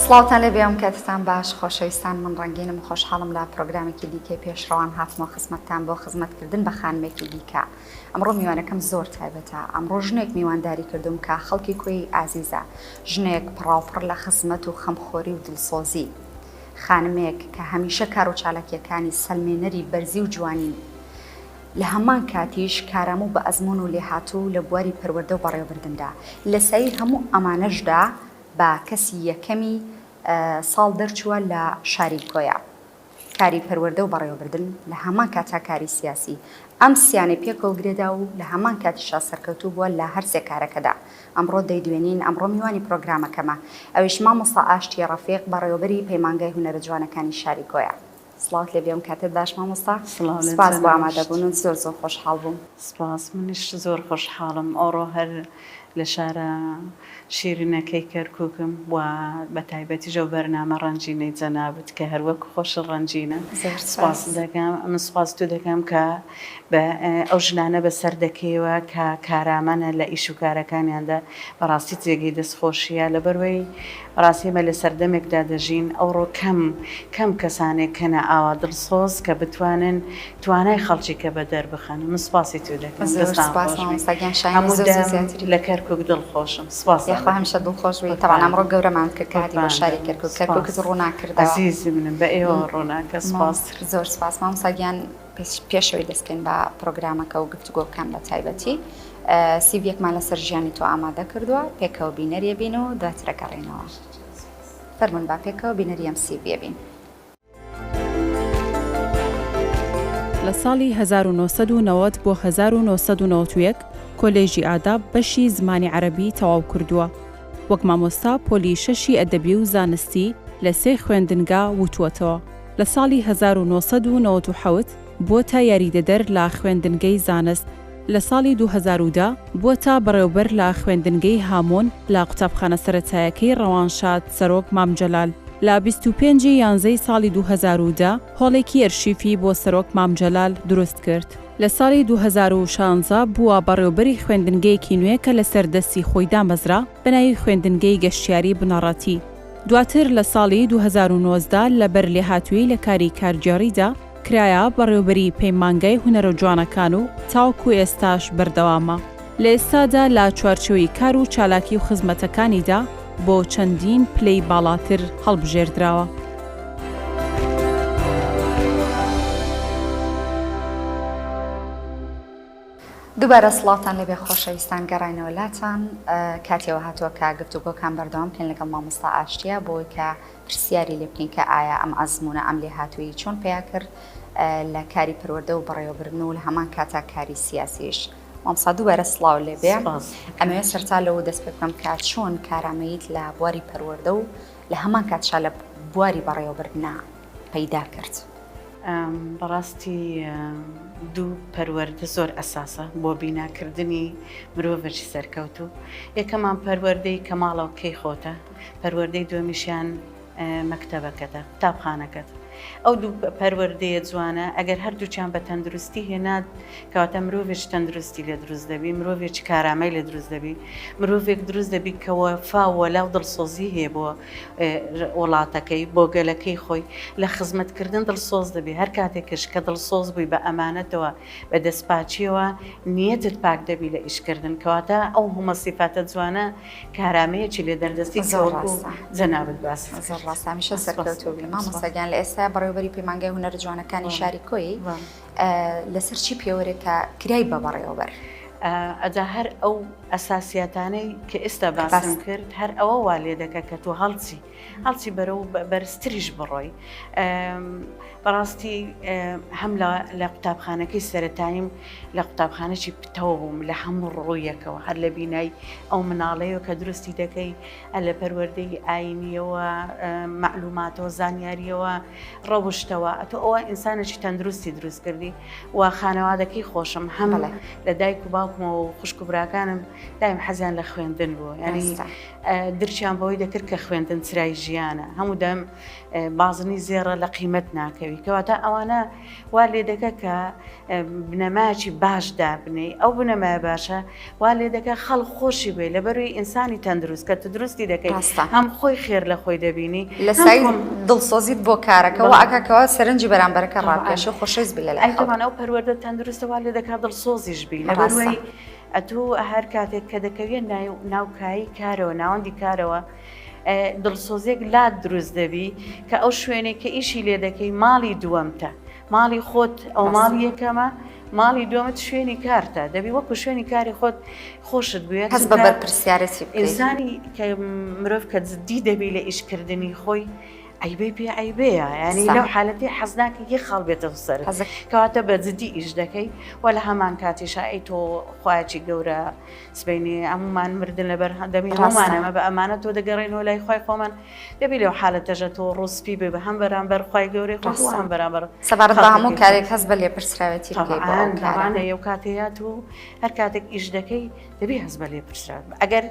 سڵاوتان لێبێ ئەم کاتتان باش خۆشەویستان من ڕەنگینم خۆشحاڵم لە پرۆگرامێکی دیکەی پێشڕەوان هاتمەوە خزمەتتان بۆ خزمەتکردن بە خانمێکی دیکە ئەمڕۆ میوانەکەم زۆر تایبەتە ئەمڕۆ ژنێک میوانداری کردوم کە خەڵکی کۆیەی ئازیزە ژنێک پڕاوپڕ لە خزمەت و خەمخۆری و دڵسۆزی خانمێک کە هەمیشە کار و چالاکییەکانی سەلمێنەری بەرزی و جوانین، لە هەمان کاتیش کارامە و بە ئەزموون و لێهاتوو لە بواری پەروەردە و بەڕێوەبردندا. لە سایەی هەموو ئەمانەشدا بە کەسی یەکەمی ساڵ دەرچووە لە شاری کۆیە. کاری پەروەردە و بەڕێوەبردن، لە هەمان کاتا کاری سیاسی. ئەم سیانەی پێکەوە گرێدا و لە هەمان کاتیشا سەرکەوتوو بووە لە هەرسێ کارەکەدا. ئەمڕۆ دەیدوێنین، ئەمڕۆ میوانی پرۆگرامەکەمە، ئەویش مامۆستا ئاشتی ڕەفیق، بەڕێوەبەری پەیمانگای هونەرە جوانەکانی شاری کۆیە. سڵاوت لێبێ ئەم کاتەت باش مامۆستا. سڵاو لە سپاس بۆ جەنابت. ئامادەبوونت زۆر زۆر خۆشحاڵ بووم. سپاس منیش زۆر خۆشحاڵم ئەوڕۆ هەر لە شارە شیرینەکەی کەرکوکم و بە تایبەتیش ئەو بەرنامە ڕەنگینەی جەنابت کە هەر وەک خۆشت ڕەنگینە زۆر سپاس. سپاست دەکەم من سپاس تو دەکەم کە بە ئەو ژنانە بەسەر دەکەیەوە کە کارامەنە لە ئیش و کارەکانیاندا بەڕاستی جێگەی دەست خۆشیە لەبەروەی بەڕاستی ئێمە لە سەردەمێکدا دەژین ئەوڕۆ کەم کەم کەسانێک هەنە ئاوا دڵسۆز کە بتوانن توانای خەڵکی کە بەدەر بخەن من سپاسی تو دەکەم زۆر دەستان سپاس خۆش بی مامۆستا گیان شایەنی هەموو زۆر زۆر دەم زیاتری. لە کەرکوک دڵخۆشم سپاستان یاخوا دەکەم هەمیشە دڵخۆش بی تەبعەن قوربان ئەمڕۆ بم گەورەمان کرد کە هاتی بۆ قوربان شاری بم کەرکوک سپاس کەرکوکت ڕووناک کردەوە ئەزیزی منم بە ئێوەوە ڕووناکە سپاس. زۆر سپاس مامۆستا گیان پێشەوەی دەست بکەین بە پرۆگرامەکە و گفتوگۆکان بە تایبەتی سیڤیەکمان لەسەر ژیانی تۆ ئامادە کردووە پێکەوە بینەریە بین و دواتر ئەگەڕێینەوە فەرمونون با پێکەوە بینەری ئەم سیڤیە بین. لە ساڵی 1990 بۆ 1991 کۆلێژی ئاداب بەشی زمانی عەرەبی تەواو کردووە. وەک مامۆستا پۆلی شەشی ئەدەبی و زانستی لە سێ خوێندنگا وتووەتەوە. لە ساڵی 1997 بووەتە یاریدەدەر لە خوێندنگەی زانست. لە ساڵی 2010 بووەتە بەڕێوبەر لە خوێندنگەی هامۆن لە قوتابخانە سەرەتایەکەی ڕەوانشاد سەرۆک مام جەلال. لە 25 ی یانزەی ساڵی 2010 هۆڵێکی ئەرشیفی بۆ سەرۆک مام جەلال دروست کرد. لە ساڵی 2016 بووە بەڕێوبەری خوێندنگەیەکی نوێ کە لەسەر دەستی خۆی دامەزرا بە ناوی خوێندنگەی گەشتیاری بنەڕەتی. دواتر لە ساڵی 2019 لەبەر لێهاتوویی لە کاری کارگێڕیدا کرایە بەڕێوبەری پەیمانگای هونەرە جوانەکان و تاوەکو ئێستاش بەردەوامە. لە ئێستادا لە چوارچێوەی کار و چالاکی و خزمەتەکانیدا بۆ چەندین پلەی باڵاتر هەڵبژێردراوە. دووبارە سڵاوتان لێبێ خۆشەویستان گەڕاینەوە لاتان کاتی ئەوە هاتووە کە گفتوگۆکان بەردەوام بکەین لەگەڵ مامۆستا ئاشتیا بۆی کە پرسیاری لێ بکەین کە ئایا ئەم ئەزموونە ئەم لێهاتوویی چۆن پیا کرد لە کاری پەروەردە و بەڕێوەبردن و لە هەمان کاتا کاری سیاسیش مامۆستا دووبارە سڵاو لێبێ ئەمەوێ سەرتا لەوە دەست پێ بکەم کە چۆن کارامەییت لە بواری پەروەردە و لە هەمان کاتشا لە بواری بەڕێوەبردنا پەیدا کرد؟ بەڕاستی دوو پەروەردە زۆر ئەساسە بۆ بیناکردنی مرۆڤێکی سەرکەوتوو یەکەمان پەروەردەی کە ماڵەوەکەی خۆتە پەروەردەی دووەمیشیان مەکتەبەکەتە قوتابخانەکەت ئەو دوو پەروەردەیە جوانە ئەگەر هەردووکیان بە تەندروستی هێنات کەواتە مرۆڤێکی تەندروستی لێ دروست دەبی مرۆڤێکی کارامەی لێ دروست دەبی مرۆڤێک دروست دەبی کە وەفا و وەلا و دڵسۆزی هەیە بۆ وڵاتەکەی بۆ گەلەکەی خۆی لە خزمەتکردن دڵسۆز دەبی هەر کاتێکش کە دڵسۆز بووی بە ئەمانەتەوە بە دەستپاکیەوە نیەتت پاک دەبی لە ئیشکردن کەواتە ئەو هەمە سیفاتە جوانە کارامەیەکی لێ دەردەستی زۆر وەکو ڕاستە. جەنابت باست زۆر کرد. ڕاستە هەمیشە سپاس سەرکەوتوو بی دەکەم مامۆستا سپاس. گیان لە ئێستا بەڕێوەبەری پەیمانگای هونەرە جوانەکانی بەڵێ شاری کۆیی بەڵێ. لەسەر چی پێوەرێکە کرای بە بەڕێوەبەر؟ ئەجا هەر ئەو ئەساسیاتانەی کە ئێستا باسم باس. کرد هەر ئەوە وا لێ دەکا کە تۆ هەڵچی هەڵچی بەرەو بەرزتریش بڕۆی بەڕاستی هەم لە قوتابخانەکەی سەرەتاییم لە قوتابخانەی پتەوە بووم لە هەموو ڕوویەکەوە هەر لە بینای ئەو مناڵەیەوە کە دروستی دەکەی هەر لە پەروەردەی ئاینیەوە مەعلوماتەوە زانیاریەوە ڕەوشتەوە ئەتۆ ئەوە ئینسانێکی تەندروستی دروست کردی و خانەوادەکەی خۆشم هەم لە دایک و باوک. باوکمەوە و خوشک و براکانم دایم حەزیان لە خوێندن بوو ینی درکیان بەوەی دەکرد کە خوێندن چرای ژیانە هەموو دەم بازنی زێڕە لە قیمەت ناکەوی کەواتە ئەوانە وا لێ دەکە کە بنەمایەکی باش دابنێی ئەو بنەمایە باشە وا لێ دەکە خەڵک خۆشی بێ لەبەروی ئینسانی تەندروست کە تو دروستی دەکەی ڕاستە. هەم خۆی خێر لە خۆی دەبینی لە هەم سای کۆم دڵسۆزیت بۆ کارەکە وا بەڵێ ئەکا کەوا سەرنجی بەرامبەرەکە تەبعەن ڕابکێشێ و خۆشەویست بی لەلای ئەی خەڵک. تەبعەن ئەو پەروەردە تەندروستە وا لێ دەکا دڵسۆزیش بی ڕاستە. لەبەروەی ئەتوو هەر کاتێک کە دەکەویە ناو کایەی کارەوە ناوەندی کارەوە دڵسۆزیەک لات دروست دەبی کە ئەو شوێنەی کە ئیشی لێ دەکەی ماڵی دووەمتە ماڵی خۆت ئەو ماڵی یەکەمە ماڵی دووەمت شوێنی کارتە دەبی وەکو شوێنی کاری خۆت خۆشت بوێت هەست بە بەرپرسیارەتی بکەی. ئینسانی کە مرۆڤ کە جدی دەبی لە ئیشکردنی خۆی عەیبەی پێ عەیبەیە یانی لەو حالەتی حەز ناکەی یەک خاڵ بێتە سەرت کەواتە بە جدی ئیش دەکەی و لە هەمان کاتیشا ئەی تۆ خوایەکی گەورە سبەینێ هەموومان مردن لەبەر دەمی هەموومان ئەمە بە ئەمانە تۆ دەگەڕێنەوە لای خوای خۆمان دەبی لەو حالەتەژە تۆ ڕووسپی بێ بە هەم بەرامبەر خوای گەورەی خۆت و هەم بەرامبەر سەبارەت بە هەموو کارێک هەست بە لێپرسراوێتی بکەی بۆ ئەو کارە. تەبعەن ئەو کاتەیە تۆ هەر کاتێک ئیش دەکەی دەبی هەست بە لێپرسراو ئەگەر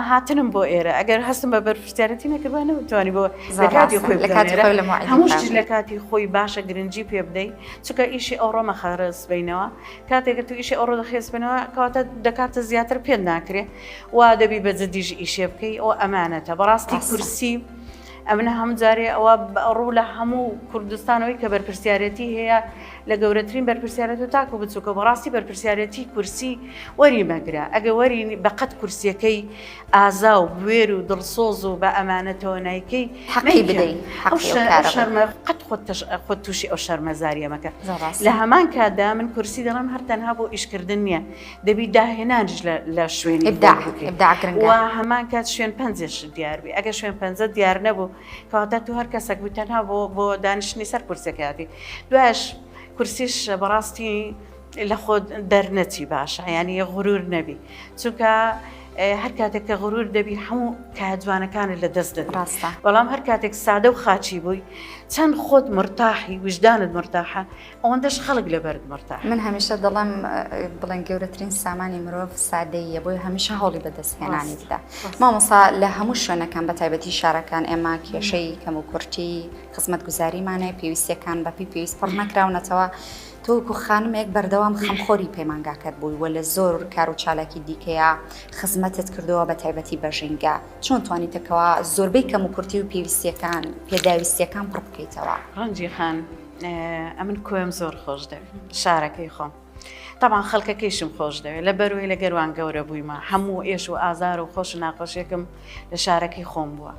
هاتنم بۆ ئێرە ئەگەر هەستم بە بەرپرسیارەتی نەکردبا نەمتوانی بۆ لە کاتی خۆی لە کاتی خۆی لە مەوعیدی هەموو شتیش لە کاتی خۆی باشە گرنگی پێ بدەی چونکە ئیشی ئەوڕۆ مەخەرە سبەینەوە کاتێک کە تو ئیشی ئەوڕۆ دەخەیە سبەینەوە کەواتە دەکاتە زیاتر پێت ناکرێ و دەبی بە جدیش ئیشێ بکەی ئەوە ئەمانەتە بەڕاستی کورسی ئەمن هەموو جارێ ئەوە ڕوو لە هەموو کوردستانەوەی کە بەرپرسیارەتی هەیە لە گەورەترین بەرپرسیارەت و تاکو بچووکە بەڕاستی بەرپرسیارەتی کورسی وەری مەگرە ئەگە وەری بەقەت کورسیەکەی ئازا و بوێر و دڵسۆز و بە ئەمانەتەوە نایکەی حەقی بدەی ئەو شەرمە قەت خۆت خۆت تووشی ئەو شەرمەزاریە مەکە لە هەمان کاتدا من کورسی دەڵێم هەر تەنها بۆ ئیشکردن نییە دەبی داهێنانیش لە شوێنی و هەمان کات شوێن پەنجەش دیار بی ئەگەر شوێن پەنجە دیار نەبوو کەواتە تو هەر کەسێک بووی تەنها بۆ بۆ دانیشتنی سەر کورسەکە هاتی دوایش کورسیش بەڕاستی لە خۆ دەرنەچی باشە یعنی غرور نەبی چونکە هەر کاتێک کە غرور دەبی هەموو کایە جوانەکانت لە دەست دەدەی ڕاستە. بەڵام هەر کاتێک سادە و خاچی بووی چەند خۆت مرتاحی ویژدانت مرتاحە ئەوەندەش خەڵک لەبەرت مرتاحە. من هەمیشە دەڵێم بڵێن گەورەترین سامانی مرۆڤ سادەییە بۆیە هەمیشە هەوڵی بەدەستهێنانی بدە. مامۆستا لە هەموو شوێنەکان بە تایبەتی شارەکان ئێمە کێشەی کەموکورتی خزمەتگوزاریمان هەیە پێویستیەکان بەپێی پێویست پڕ نەکراونەتەوە تۆ وەکو خانمێک بەردەوام خەمخۆری پەیمانگاکەت بووی و لە زۆر کار و چالاکی دیکەیا خزمەتت کردووە بە تایبەتی بە ژینگە چۆن توانیتە کەوا زۆربەی کەموکورتی و پێویستیەکان پێداویستیەکان پڕ بکەیتەوە؟ ڕەنجی خان ئەمن کۆیەم زۆر خۆش دەوێت شارەکەی خۆم تەبعەن خەڵکەکەیشم خۆش دەوێت لە بەروەی لە گەروان گەورە بوویمە هەموو ئێش و ئازار و خۆش و ناخۆشیەکم لە شارەکەی خۆم بووە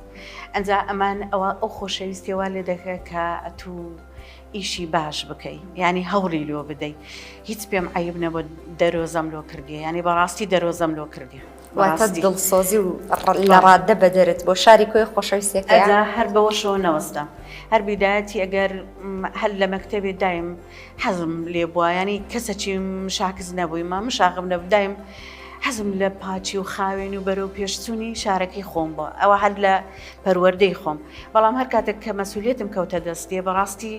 ئەجا ئەمان ئەوە ئەو خۆشەویستیە وا لێ دەکە کە ئەتوو ئیشی باش بکەی یعنی هەوڵی لۆ بدەی هیچ پێم عیب نەبوو دەرۆزەم لۆ کردیە یعنی بەڕاستی دەرۆزەم لۆ کردیە واتە دڵسۆزی و لە ڕاددە بەدەرت بۆ شاری کۆی خۆشەویستیەکەیە؟ ئەجا هەر بەوەشەوە نەوەستام هەر بیدایەتی ئەگەر هەر لە مەکتەبێ دایم حەزم لێ بووە یانی کەسەکی مشاکس نەبوویمە مشاغم نەبوو دایم حەزم لە پاکی و خاوێن و بەرەو پێشچوونی شارەکەی خۆم بووە ئەوە هەر لە پەروەردەی خۆم بەڵام هەر کاتێک کە مەسولیەتم کەوتە دەستێ بەڕاستی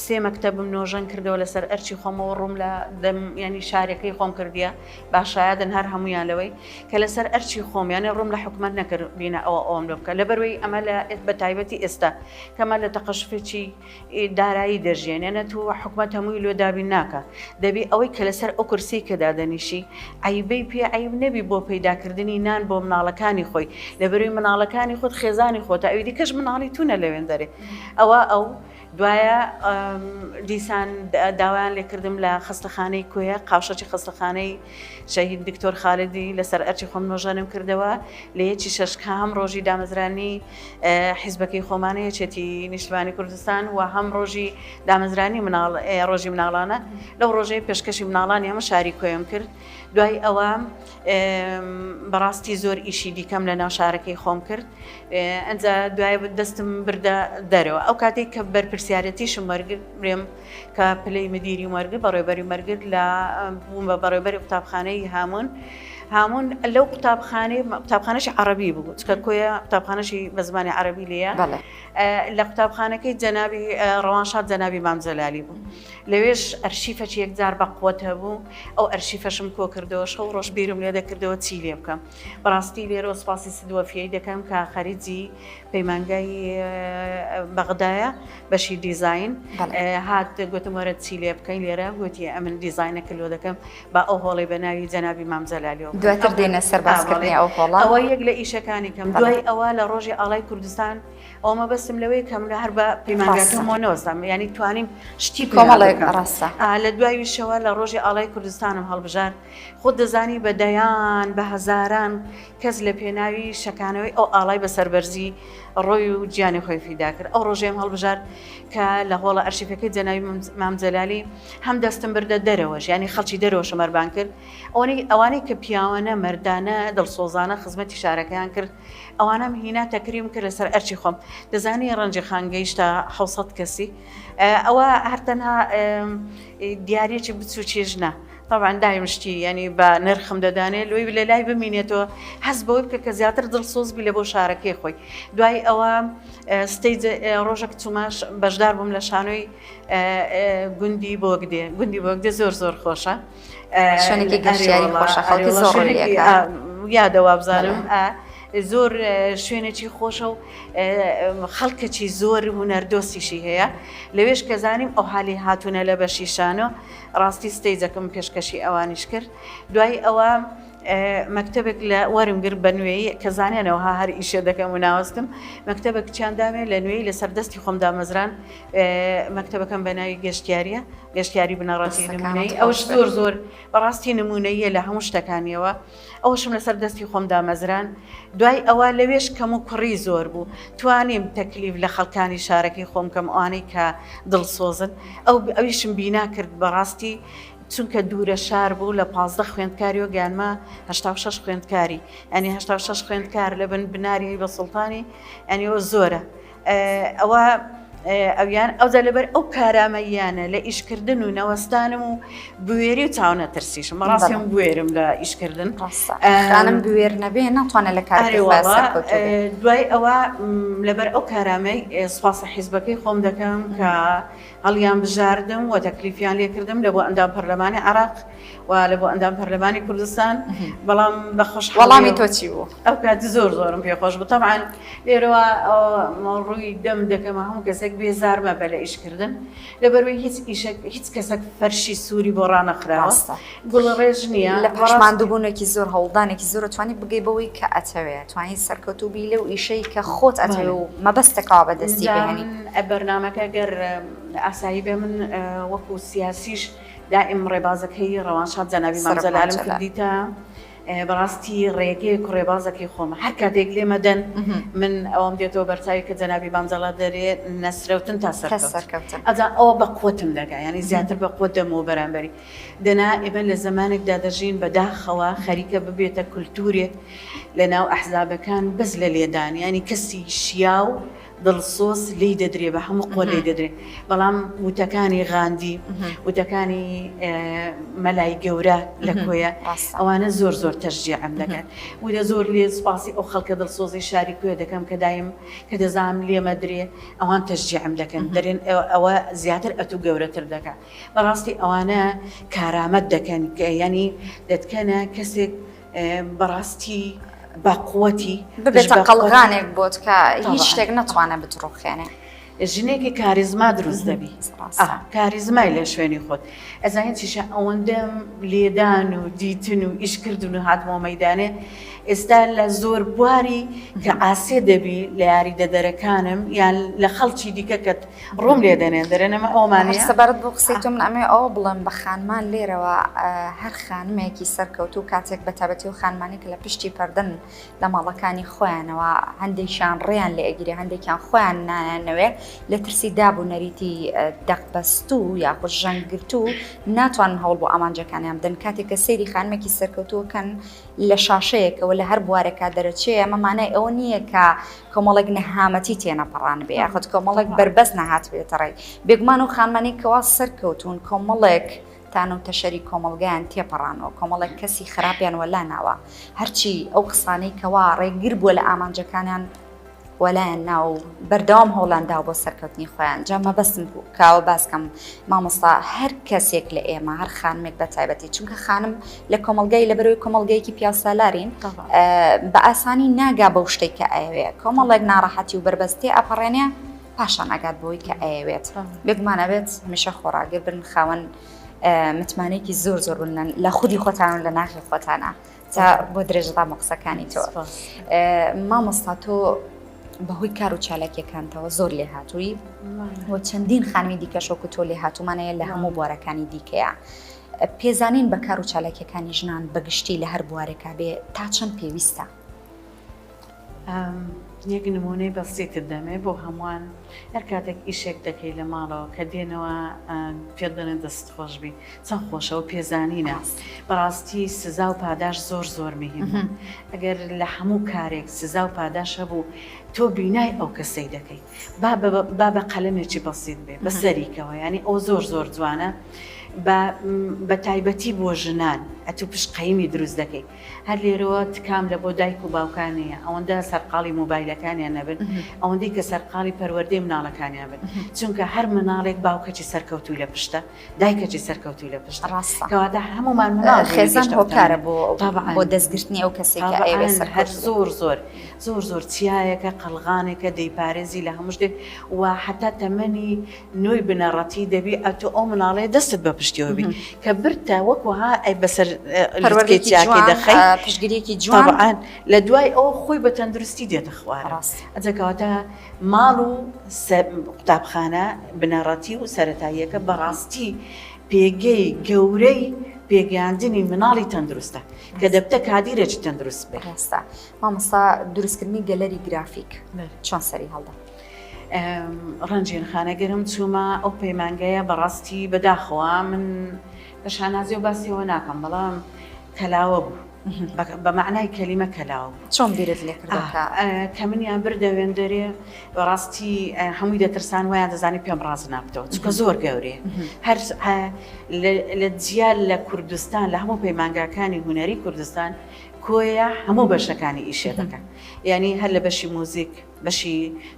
سێ مەکتەبم نۆژەن کردەوە لەسەر ئەرچی خۆمەوە ڕووم لە دەم ینی شارەکەی خۆم کردیە باشایەدن هەر هەمویان لەوەی کە لەسەر ئەرچی خۆم یانێ ڕووم لە حکومەت نەکرد بینە ئەوە ئەوم لۆ بکە لەبەروەی ئەمە لە بە تایبەتی ئێستا کەمە لە تەقەشفێکی دارایی دەژیێن یانە تو حکومەت هەمووی لۆ دابین ناکا دەبی ئەوەی کە لەسەر ئەو کورسی کە دادەنیشی عەیبەی پێ عەیب نەبی بۆ پەیداکردنی نان بۆ مناڵەکانی خۆی لەبەروی مناڵەکانی خۆت خێزانی خۆتە ئەوی دیکەش مناڵی تونە لەوێندەرێ ئەوە ئەو دوایە دیسان داوایان لێکردم لە خەستەخانەی کۆیە قاوشەکی خەستەخانەی شەهید دکتۆر خالدی لەسەر ئەرچی خۆم نۆژەنم کردەوە لە یەکی شەش کە هەم ڕۆژی دامەزرانی حیزبەکەی خۆمانە یەکێتی نیشتمانی کوردستان و هەم ڕۆژی دامەزرانی مناڵ ڕۆژی مناڵانە لەو ڕۆژەی پێشکەشی مناڵانی هەمە شاری کۆیەم کرد دوای ئەوە بەڕاستی زۆر ئیشی دیکەم لە ناو شارەکەی خۆم کرد ئەجا دوای دەستم بردە دەرەوە ئەو کاتێک کە بەرپرسیارەتیشم وەرگرت برێم کە پلەی مدیری وەرگر بەڕێوبەری وەرگرت لە بووم بە بەڕێوبەری قوتابخانەی هامون هامون لەو قوتابخانەی قوتابخانەشی عەڕەبی بوو چکە کۆیە قوتابخانەشی بە زمانی عەرەبی لێیە. بەڵێ. لە قوتابخانەکەی جەنابی ڕەوانشاد جەنابی مام جەلالی بوو. لەوێش ئەرشیفەکی یەکجار بە قوت هەبوو، ئەو ئەرشیفەشم کۆ کردەوە، شەو ڕۆژ بیرم لێ دەکردەوە چی لێ بکەم. بەڕاستی لێرەوە سوپاسی سد وەفیەی دەکەم کە خەریجی پەیمانگای بەغدایە بەشی دیزاین هات گوتم وەرە چی لێ بکەین لێرە گوتی ئەمن دیزاینەکە لۆ دەکەم با ئەو هۆڵەی بە ناوی جەنابی مام جەلالیەوە دواتر دێنە سەر باسکردنی ئەو هۆڵە. ئەوە یەک لە ئیشەکانی کەم دوای ئەوە لە ڕۆژی ئاڵای کوردستان ئەوە مەبەستم لەوەی کەم لە هەر بە پەیمانگاکەمەوە نەوەستام یانی توانیم شتی کۆمەڵێک ڕاستە لە دواییشەوە لە ڕۆژی ئاڵای کوردستانم هەڵبژارد خۆت دەزانی بە دەیان بە هەزاران کەس لە پێناوی شەکانەوەی ئەو ئاڵای بە سەربەرزی ڕۆی و گیانی خۆی فیدا کرد. ئەو ڕۆژەیم هەڵبژارد کە لە هۆڵە ئەرشیفەکەی جەنابی مام جەلالی هەم دەستم بردە دەرەوەش، یانی خەڵکی دەرەوەشم هەر بانگ کرد. ئەوەنەی ئەوانەی کە پیاوانە، مەردانە، دڵسۆزانە خزمەتی شارەکەیان کرد، ئەوانەم هینا تەکریم کرد لەسەر ئەرکی خۆم. دەزانی ڕەنجی خان گەیشتە 700 کەسی. ئەوە هەر تەنها دیارییەکی بچووکیش نا. تەبعەن دایم شتی یانی بە نرخم دەدانێ لۆی لە لای بمینێتەوە هەست بەوەی بکە کە زیاتر دڵسۆز بی لە بۆ شارەکەی خۆی دوای ئەوە stage ڕۆژێک چووماش بەشدار بووم لە شانۆی گوندی بۆگدێ گوندی بۆگدێ زۆر زۆر خۆشە شوێنێکی گەشتیاری خۆشە خەڵکی زۆر یادە وابزانم زۆر شوێنێکی خۆشە و خەڵکەکی زۆر هونەردۆستیشی هەیە لەوێش کە زانیم ئەو حالی هاتوونە لە بەشی شانۆ ڕاستی stage ەکەم پێشکەشی ئەوانیش کرد دوای ئەوە مەکتەبێک لە وەرم گرت بە نوێی کە زانیانەوە ها هەر ئیشێ دەکەم و ناوەستم مەکتەبە کچیان دامێ لە نوێی لەسەر دەستی خۆم دامەزران مەکتەبەکەم بە ناوی گەشتیاریە گەشتیاری بنەڕەتی نمونەی ئەوش زۆر زۆر بەڕاستی نمونەیە لە هەموو شتەکانیەوە ئەوەشم لەسەر دەستی خۆم دامەزران دوای ئەوە لەوێش کەم و کوڕی زۆر بوو توانیم تەکلیف لە خەڵکانی شارەکەی خۆم کەم ئەوانەی کە دڵسۆزن ئەو ئەویشم بینا کرد بەڕاستی چونکە دوورە شار بوو لە 15 خوێندکاریەوە گەیانمە 86 خوێندکاری ئەنی 86 خوێندکار لە بن بناری بە سوڵتانی ئەنی ئەوە زۆرە ئەوە ئەویان ئەوجا لەبەر ئەو کارامەییانە لە ئیشکردن و نەوەستانم و بوێری و چاونەترسیشم بەڕاستیم بوێرم لە ئیشکردن خانم بوێر نەبێ ناتوانێت لە کاری دوای ئەوە لەبەر ئەو کارامەی سوپاسی حیزبەکەی خۆم دەکەم کە هەڵیان بژاردم و تەکلیفیان لێکردم لە بۆ ئەندام پەرلەمانی عراق و لە بۆ ئەندام پەرلەمانی کوردستان بەڵام بە خۆش وەڵامی تۆ چی بوو؟ ئەو کات زۆر زۆرم پێ خۆش بوو تەبعەن لێرەوە ڕووی دەم دەکەمە هەموو کەسێک بێزار مەبە لە ئیشکردن لەبەروی هیچ ئیشێک هیچ کەسێک فەرشی سووری بۆ ڕانەخراوە گوڵە ڕێژ نییە لە پاش ماندووبوونێکی زۆر هەوڵدانێکی زۆر توانی بگەی بەوەی کە ئەتەوێ توانی سەرکەوتوو بی لەو ئیشەی کە خۆت ئەتەوێ و مەبەستەکەوە بەدەستی بهێنی بەرنامەکە گەر ئاسایی بێ من وەکو سیاسیش دائیم ڕێبازەکەی ڕەوانشاد جەنابی مام جەلالم کردیتە بەڕاستی ڕێگەیەک و ڕێبازەکەی خۆمە هەر کاتێک لێمەدەن من ئەوەم دێتەوە بەرچاوی کە جەنابی مام جەلال دەرێ نەسرەوتن تا سەرکەوتن ئەجا ئەوە بە قوتم دەگا یانی زیاتر بە قوت دەمەوە بەرامبەری دەنا ئێمە لە زەمانێکدا دەژین بەداخەوە خەریکە ببێتە کولتوورێک لە ناو ئەحزابەکان بەس لە لێدان یانی کەسی شیاو دڵسۆز لێی دەدرێ بە هەموو قوت لێی دەدرێ بەڵام وتەکانی غاندی وتەکانی مەلای گەورە لە کۆیە ئەوانە زۆر زۆر تەشجیعم دەکەن و لە زۆر لێ سوپاسی ئەو خەڵکە دڵسۆزی شاری کۆیە دەکەم کە دایم کە دەزانم لێمەدرێ ئەوان تەشجیعم دەکەن دەرێن ئەوە زیاتر ئەتوو گەورەتر دەکات بەڕاستی ئەوانە کارامەت دەکەن ینی دەتکەنە کەسێک بەڕاستی بە قوتی ببێتە قەڵغانێک بۆت کە هیچ شتێک نەتوانێت بتڕوخێنێ. ژنێکی کاریزما دروست دەبی کاریزمای لە شوێنی خۆت ئەزانین چیشە ئەوەندەم لێدان و دیتن و ئیشکردن و هاتمەوە مەدانێ ئێستا لە زۆر بواری کە ئاسێ دەبی لە یاریدەدەرەکانم یان لە خەڵکی دیکە کە ڕووم لێ دەنێن دەرێن ئەمە ئەومان نییە. سەبارەت بۆ قسەی تۆ من ئەمەوێ ئەوە بڵێم بە خانمان لێرەوە هەر خانمێکی سەرکەوتوو کاتێک بە تایبەتی و خانمانی کە لە پشتی پەردەن لە ماڵەکانی خۆیانەوە هەندێکیان ڕێیان لێ ئەگیرێ هەندێکیان خۆیان نایانەوێ لە ترسی داب و نەریتی دەقبەستوو یاخود ژەنگگرتوو ناتوانن هەوڵ بۆ ئامانجەکانیان بدەن کاتێک کە سەیری خانمێکی سەرکەوتووەکەن لە شاشەیەکەوە لە هەر بوارێکا دەرەچێ ئەمە مانای ئەوە نییە کە کۆمەڵێک نەهامەتی تێنەپەڕانبێ یاخود کۆمەڵێک بەربەست نەهاتبێتە ڕێی. بێگومان ئەو خانمانەی کەوا سەرکەوتوون کۆمەڵێک تانە و تەشەری کۆمەڵگایان تێپەڕانوە، کۆمەڵێک کەسی خراپیان وەلا ناوە. هەرچی ئەو قسانەی کەوا ڕێگر بووە لە ئامانجەکانیان. وەلایان نا و بەردەوام هەوڵیان داوە بۆ سەرکەوتنی خۆیان. جا مەبەستم بوو کە ئەوە باس کەم مامۆستا هەر کەسێک لە ئێمە هەر خانمێک بە تایبەتی چونکە خانم لە کۆمەڵگای لەبەرەوەی کۆمەڵگەیەکی پیاوسالارین بە ئاسانی ناگا بەو شتێک کە ئەیەوێ کۆمەڵێک ناڕەحەتی و بەربەستێ ئەپەڕێنێ پاشان ئەگات بۆی کە ئەیەوێت بێگومان ئەبێت هەمیشە خۆڕاگر بن خاوەن متمانەیەکی زۆر زۆر بن لە خودی خۆتان و لە ناخی خۆتانە تا بۆ درێژەدان بە قسەکانی تۆ مامۆستا تۆ بەهۆی کار و چالاکیەکانتەوە زۆر لێهاتووی و چەندین خانمی دیکەش وەکو تۆ لێهاتوومانەیە لە هەموو بوارەکانی دیکەیە. پێزانین بە کار و چالاکیەکانی ژنان بەگشتی لە هەر بوارێکا بێ تا چەند پێویستە؟ یەک نموونەی بەسیتت دەمێ بۆ هەمووان، هەر کاتێک ئیشێک دەکەی لە ماڵەوە کە دێنەوە پێت دەڵێن دەستت خۆش بی چەند خۆشە و پێزانینە بەڕاستی سزا و پاداش زۆر زۆر مهمە ئەگەر لە هەموو کارێک سزا و پاداش هەبوو تۆ بینای ئەو کەسەی دەکەی با با بە قەلەمێکی بەسیت بێ بە سەریکەوە یانی ئەو زۆر زۆر جوانە بە بە تایبەتی بۆ ژنان ئەتوو پشت قەیمی دروست دەکەی هەر لێرەوە تکام لە بۆ دایک و باوکان هەیە ئەوەندە سەرقاڵی مۆبایلەکانیان نەبن ئەوەندەی کە سەرقاڵی پەروەردەی مناڵەکانیان بن چونکە هەر مناڵێک باوکەکی سەرکەوتووی لە پشتە دایکەکی سەرکەوتووی لە پشتە ڕاستە کەواتە هەموومان مناڵ بووین خێزان گەشتە ئەو هۆکارە تەمەنە بۆ تەبعەن بۆ دەستگرتنی ئەو کەسەی کە ئەیەوێت تەبعەن هەر سەرکەوتوو بێت. زۆر زۆر زۆر زۆر چیایەکە قەڵغانێکە دەیپارێزی لە هەموو شتێک و حەتا تەمەنی نۆی بنەڕەتی دەبی ئەتۆ ئەو مناڵەیە دەستت بە پشتیەوە بی کە بردتە وەک وەها ئەی بەسەر لوتکەی پەروەردەیەکی چیاکەی جوان دەخەی پشتگیریەکی جوان. تەبعەن لە دوای ئەوە خۆی بە تەندروستی دێتە خوارەوە ڕاستە. ئەجا کەواتە ماڵ و قوتابخانە بنەڕەتی و سەرەتاییەکە بەڕاستی پێگەی گەورەی پێگەیاندنی مناڵی تەندروستە کە دەبتە کادیرێکی تەندروست بێ. ڕاستە مامۆستا دروستکردنی گەلەری گرافیک چۆن سەری هەڵدا؟ ڕەنجین خان ئەگەرم چوومە ئەو پەیمانگەیە بەڕاستی بەداخەوە من بە شانازیەوە باسیەوە ناکەم بەڵام کەلاوە بوو بە مەعنای کەلیمە کەلاوە بوو. چۆن بیرت لێ کردەوە کە. کە منیان بردە وێندەرێ بەڕاستی هەمووی دەترسان وایان دەزانی پێم ڕاز نابتەوە چونکە زۆر گەورەیە هەر لە جیا لە کوردستان لە هەموو پەیمانگاکانی هونەری کوردستان کۆیە هەموو بەشەکانی ئیشێ دەکەن یعنی هەر لە بەشی موزیک بەشی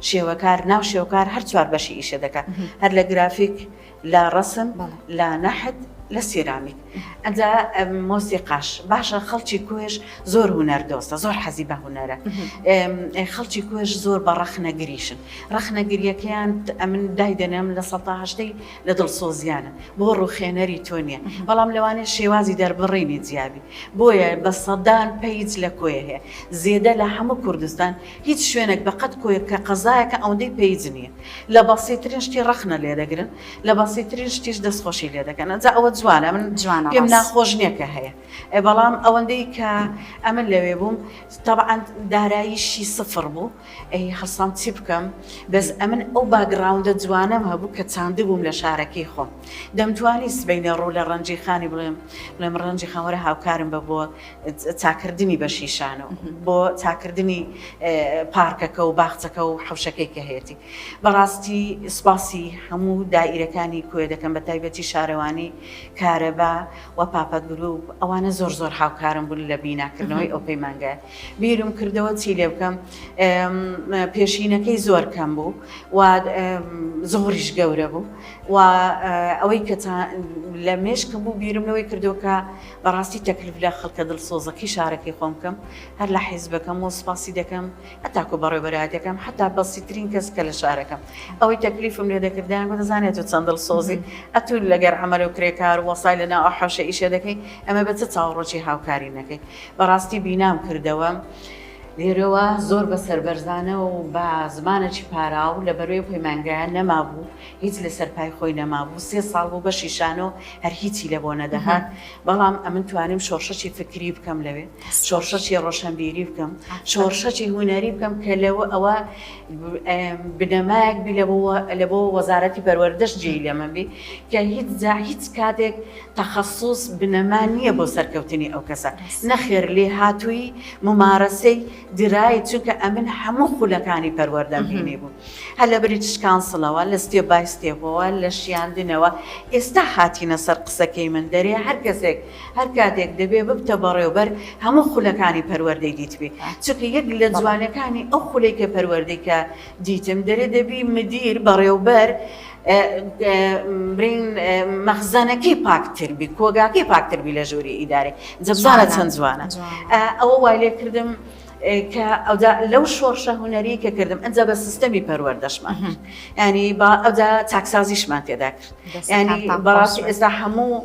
شێوەکار ناو شێوەکار هەر چوار بەشی ئیشە دەکا هەر لە گرافیک لە ڕەسم لە نەحت لە سیرامیک ئەجا مۆسیقاش باشە خەڵکی کۆیش زۆر هونەر دۆستە زۆر حەزی بە هونەرە خەڵکی کۆیش زۆر بە ڕەخنەگریشن ڕەخنەگریەکەیان ئەمن دایدەنێم لە سەتا هەشتەی لە دڵسۆزیانە بۆ ڕوخێنەری تۆ نییە بەڵام لەوانەیە شێوازی دەربڕینی جیابی بۆیە بە سەدان page لە کۆیە هەیە زێدە لە هەموو کوردستان هیچ شوێنێک بە قەد کۆیە کە قەزایەکە ئەوەندەی page نییە لە بەسیترین شتی ڕەخنە لێ دەگرن لە بەسیترین شتیش دەستخۆشی لێ دەکەن ئەجا ئەوە جوانە من جوانە پێم ڕاست. ناخۆش نییە کە هەیە ئێ بەڵام ئەوەندەی کە ئەمن لەوێ بووم تەبعەن داراییشی سفر بوو ئەی هەڵسام چی بکەم بەس ئەمن ئەو background ە جوانەم هەبوو کە چاندبووم لە شارەکەی خۆم دەمتوانی سبەینێ ڕوو لە ڕەنجی خانی بڵێم بڵێم ڕەنجی خان وەرە هاوکارم بە بۆ چاکردنی بەشی شانۆ بۆ چاکردنی پارکەکە و باخچەکە و حەوشەکەی کە هەیەتی بەڕاستی سوپاسی هەموو دائیرەکانی کۆیە دەکەم بە تایبەتی شارەوانی کارەبا و پاپە گروپ ئەوانە زۆر زۆر هاوکارم بوون لە بیناکردنەوەی ئەو پەیمانگایە بیرم کردەوە چی لێ بکەم پێشینەکەی زۆر کەم بوو و زۆریش گەورە بوو و ئەوەی کە لە مێشکم بوو بیرم لەوەی کردەوە کە بەڕاستی تەکلف لە خەڵکە دڵسۆزەکەی شارەکەی خۆم بکەم، هەر لە حیزبەکەم و سوپاسی دەکەم هەتاکو بەڕێوەبەرایەتیەکەم، حەتا بەسیترین کەس کە لە شارەکەم ئەوەی تەکلیفم لێ دەکرد دەیانگوت دەزانی ئەتوو چەند دڵسۆزی، ئەتوو لەگەر عەمەلە و کرێکار و وەسای لە ناو ئەو حەوشە ئیشە دەکەی، ئەمە بە چ چاوەڕۆکی هاوکاری نەکەی. بەڕاستی بینام کردەوە. لێرەوە زۆر بە سەربەرزانە و بە زمانێکی پاراو لە بەرەی پەیمانگایە نەمابوو، هیچ لەسەر پای خۆی نەمابوو، سێ ساڵ بوو بەشی شانۆ هەر هیچی لە بۆ نەدەهات، بەڵام ئەمن توانیم شۆڕشەکی فکری بکەم لەوێ، شۆڕشەکی ڕۆشەنبیری بکەم، شۆڕشەکی هونەری بکەم کە لەوە ئەوە بنەمایەک بی لە بۆ وەزارەتی پەروەردەش جێی لە من بی کە هیچ جا هیچ کاتێک تەخەسوس بنەما نییە بۆ سەرکەوتنی ئەو کەسە، نەخێر لێهاتوویی، مومارەسەی. درای چونکە ئەمن هەموو خولەکانی پەروەردەم بینی بوو هەر لە British Council ەوە لە step by step ەوە لە شیاندنەوە ئێستا هاتینە سەر قسەکەی من دەرێ هەر کەسێک هەر کاتێک دەبێ ببتە بەڕێوبەر هەموو خولەکانی پەروەردەی دیتبی چونکە یەک لە جوانەکانی ئەو خولەی کە پەروەردەی کە دیتم دەرێ دەبی مدیر بەڕێوبەر برین مەخزەنەکەی پاکتر بی کۆگاکەی پاکتر بی لە ژووری ئیداری جا بزانە چەند جوانە ئەوە وای لێ کردم کە ئەوجا لەو شۆڕشە هونەری کە کردم ئەجا بە سیستەمی پەروەردەشمان کرد ینی با ئەوجا چاکسازیشمان تێدا کرد ینی بەڕاستی ئێستا هەموو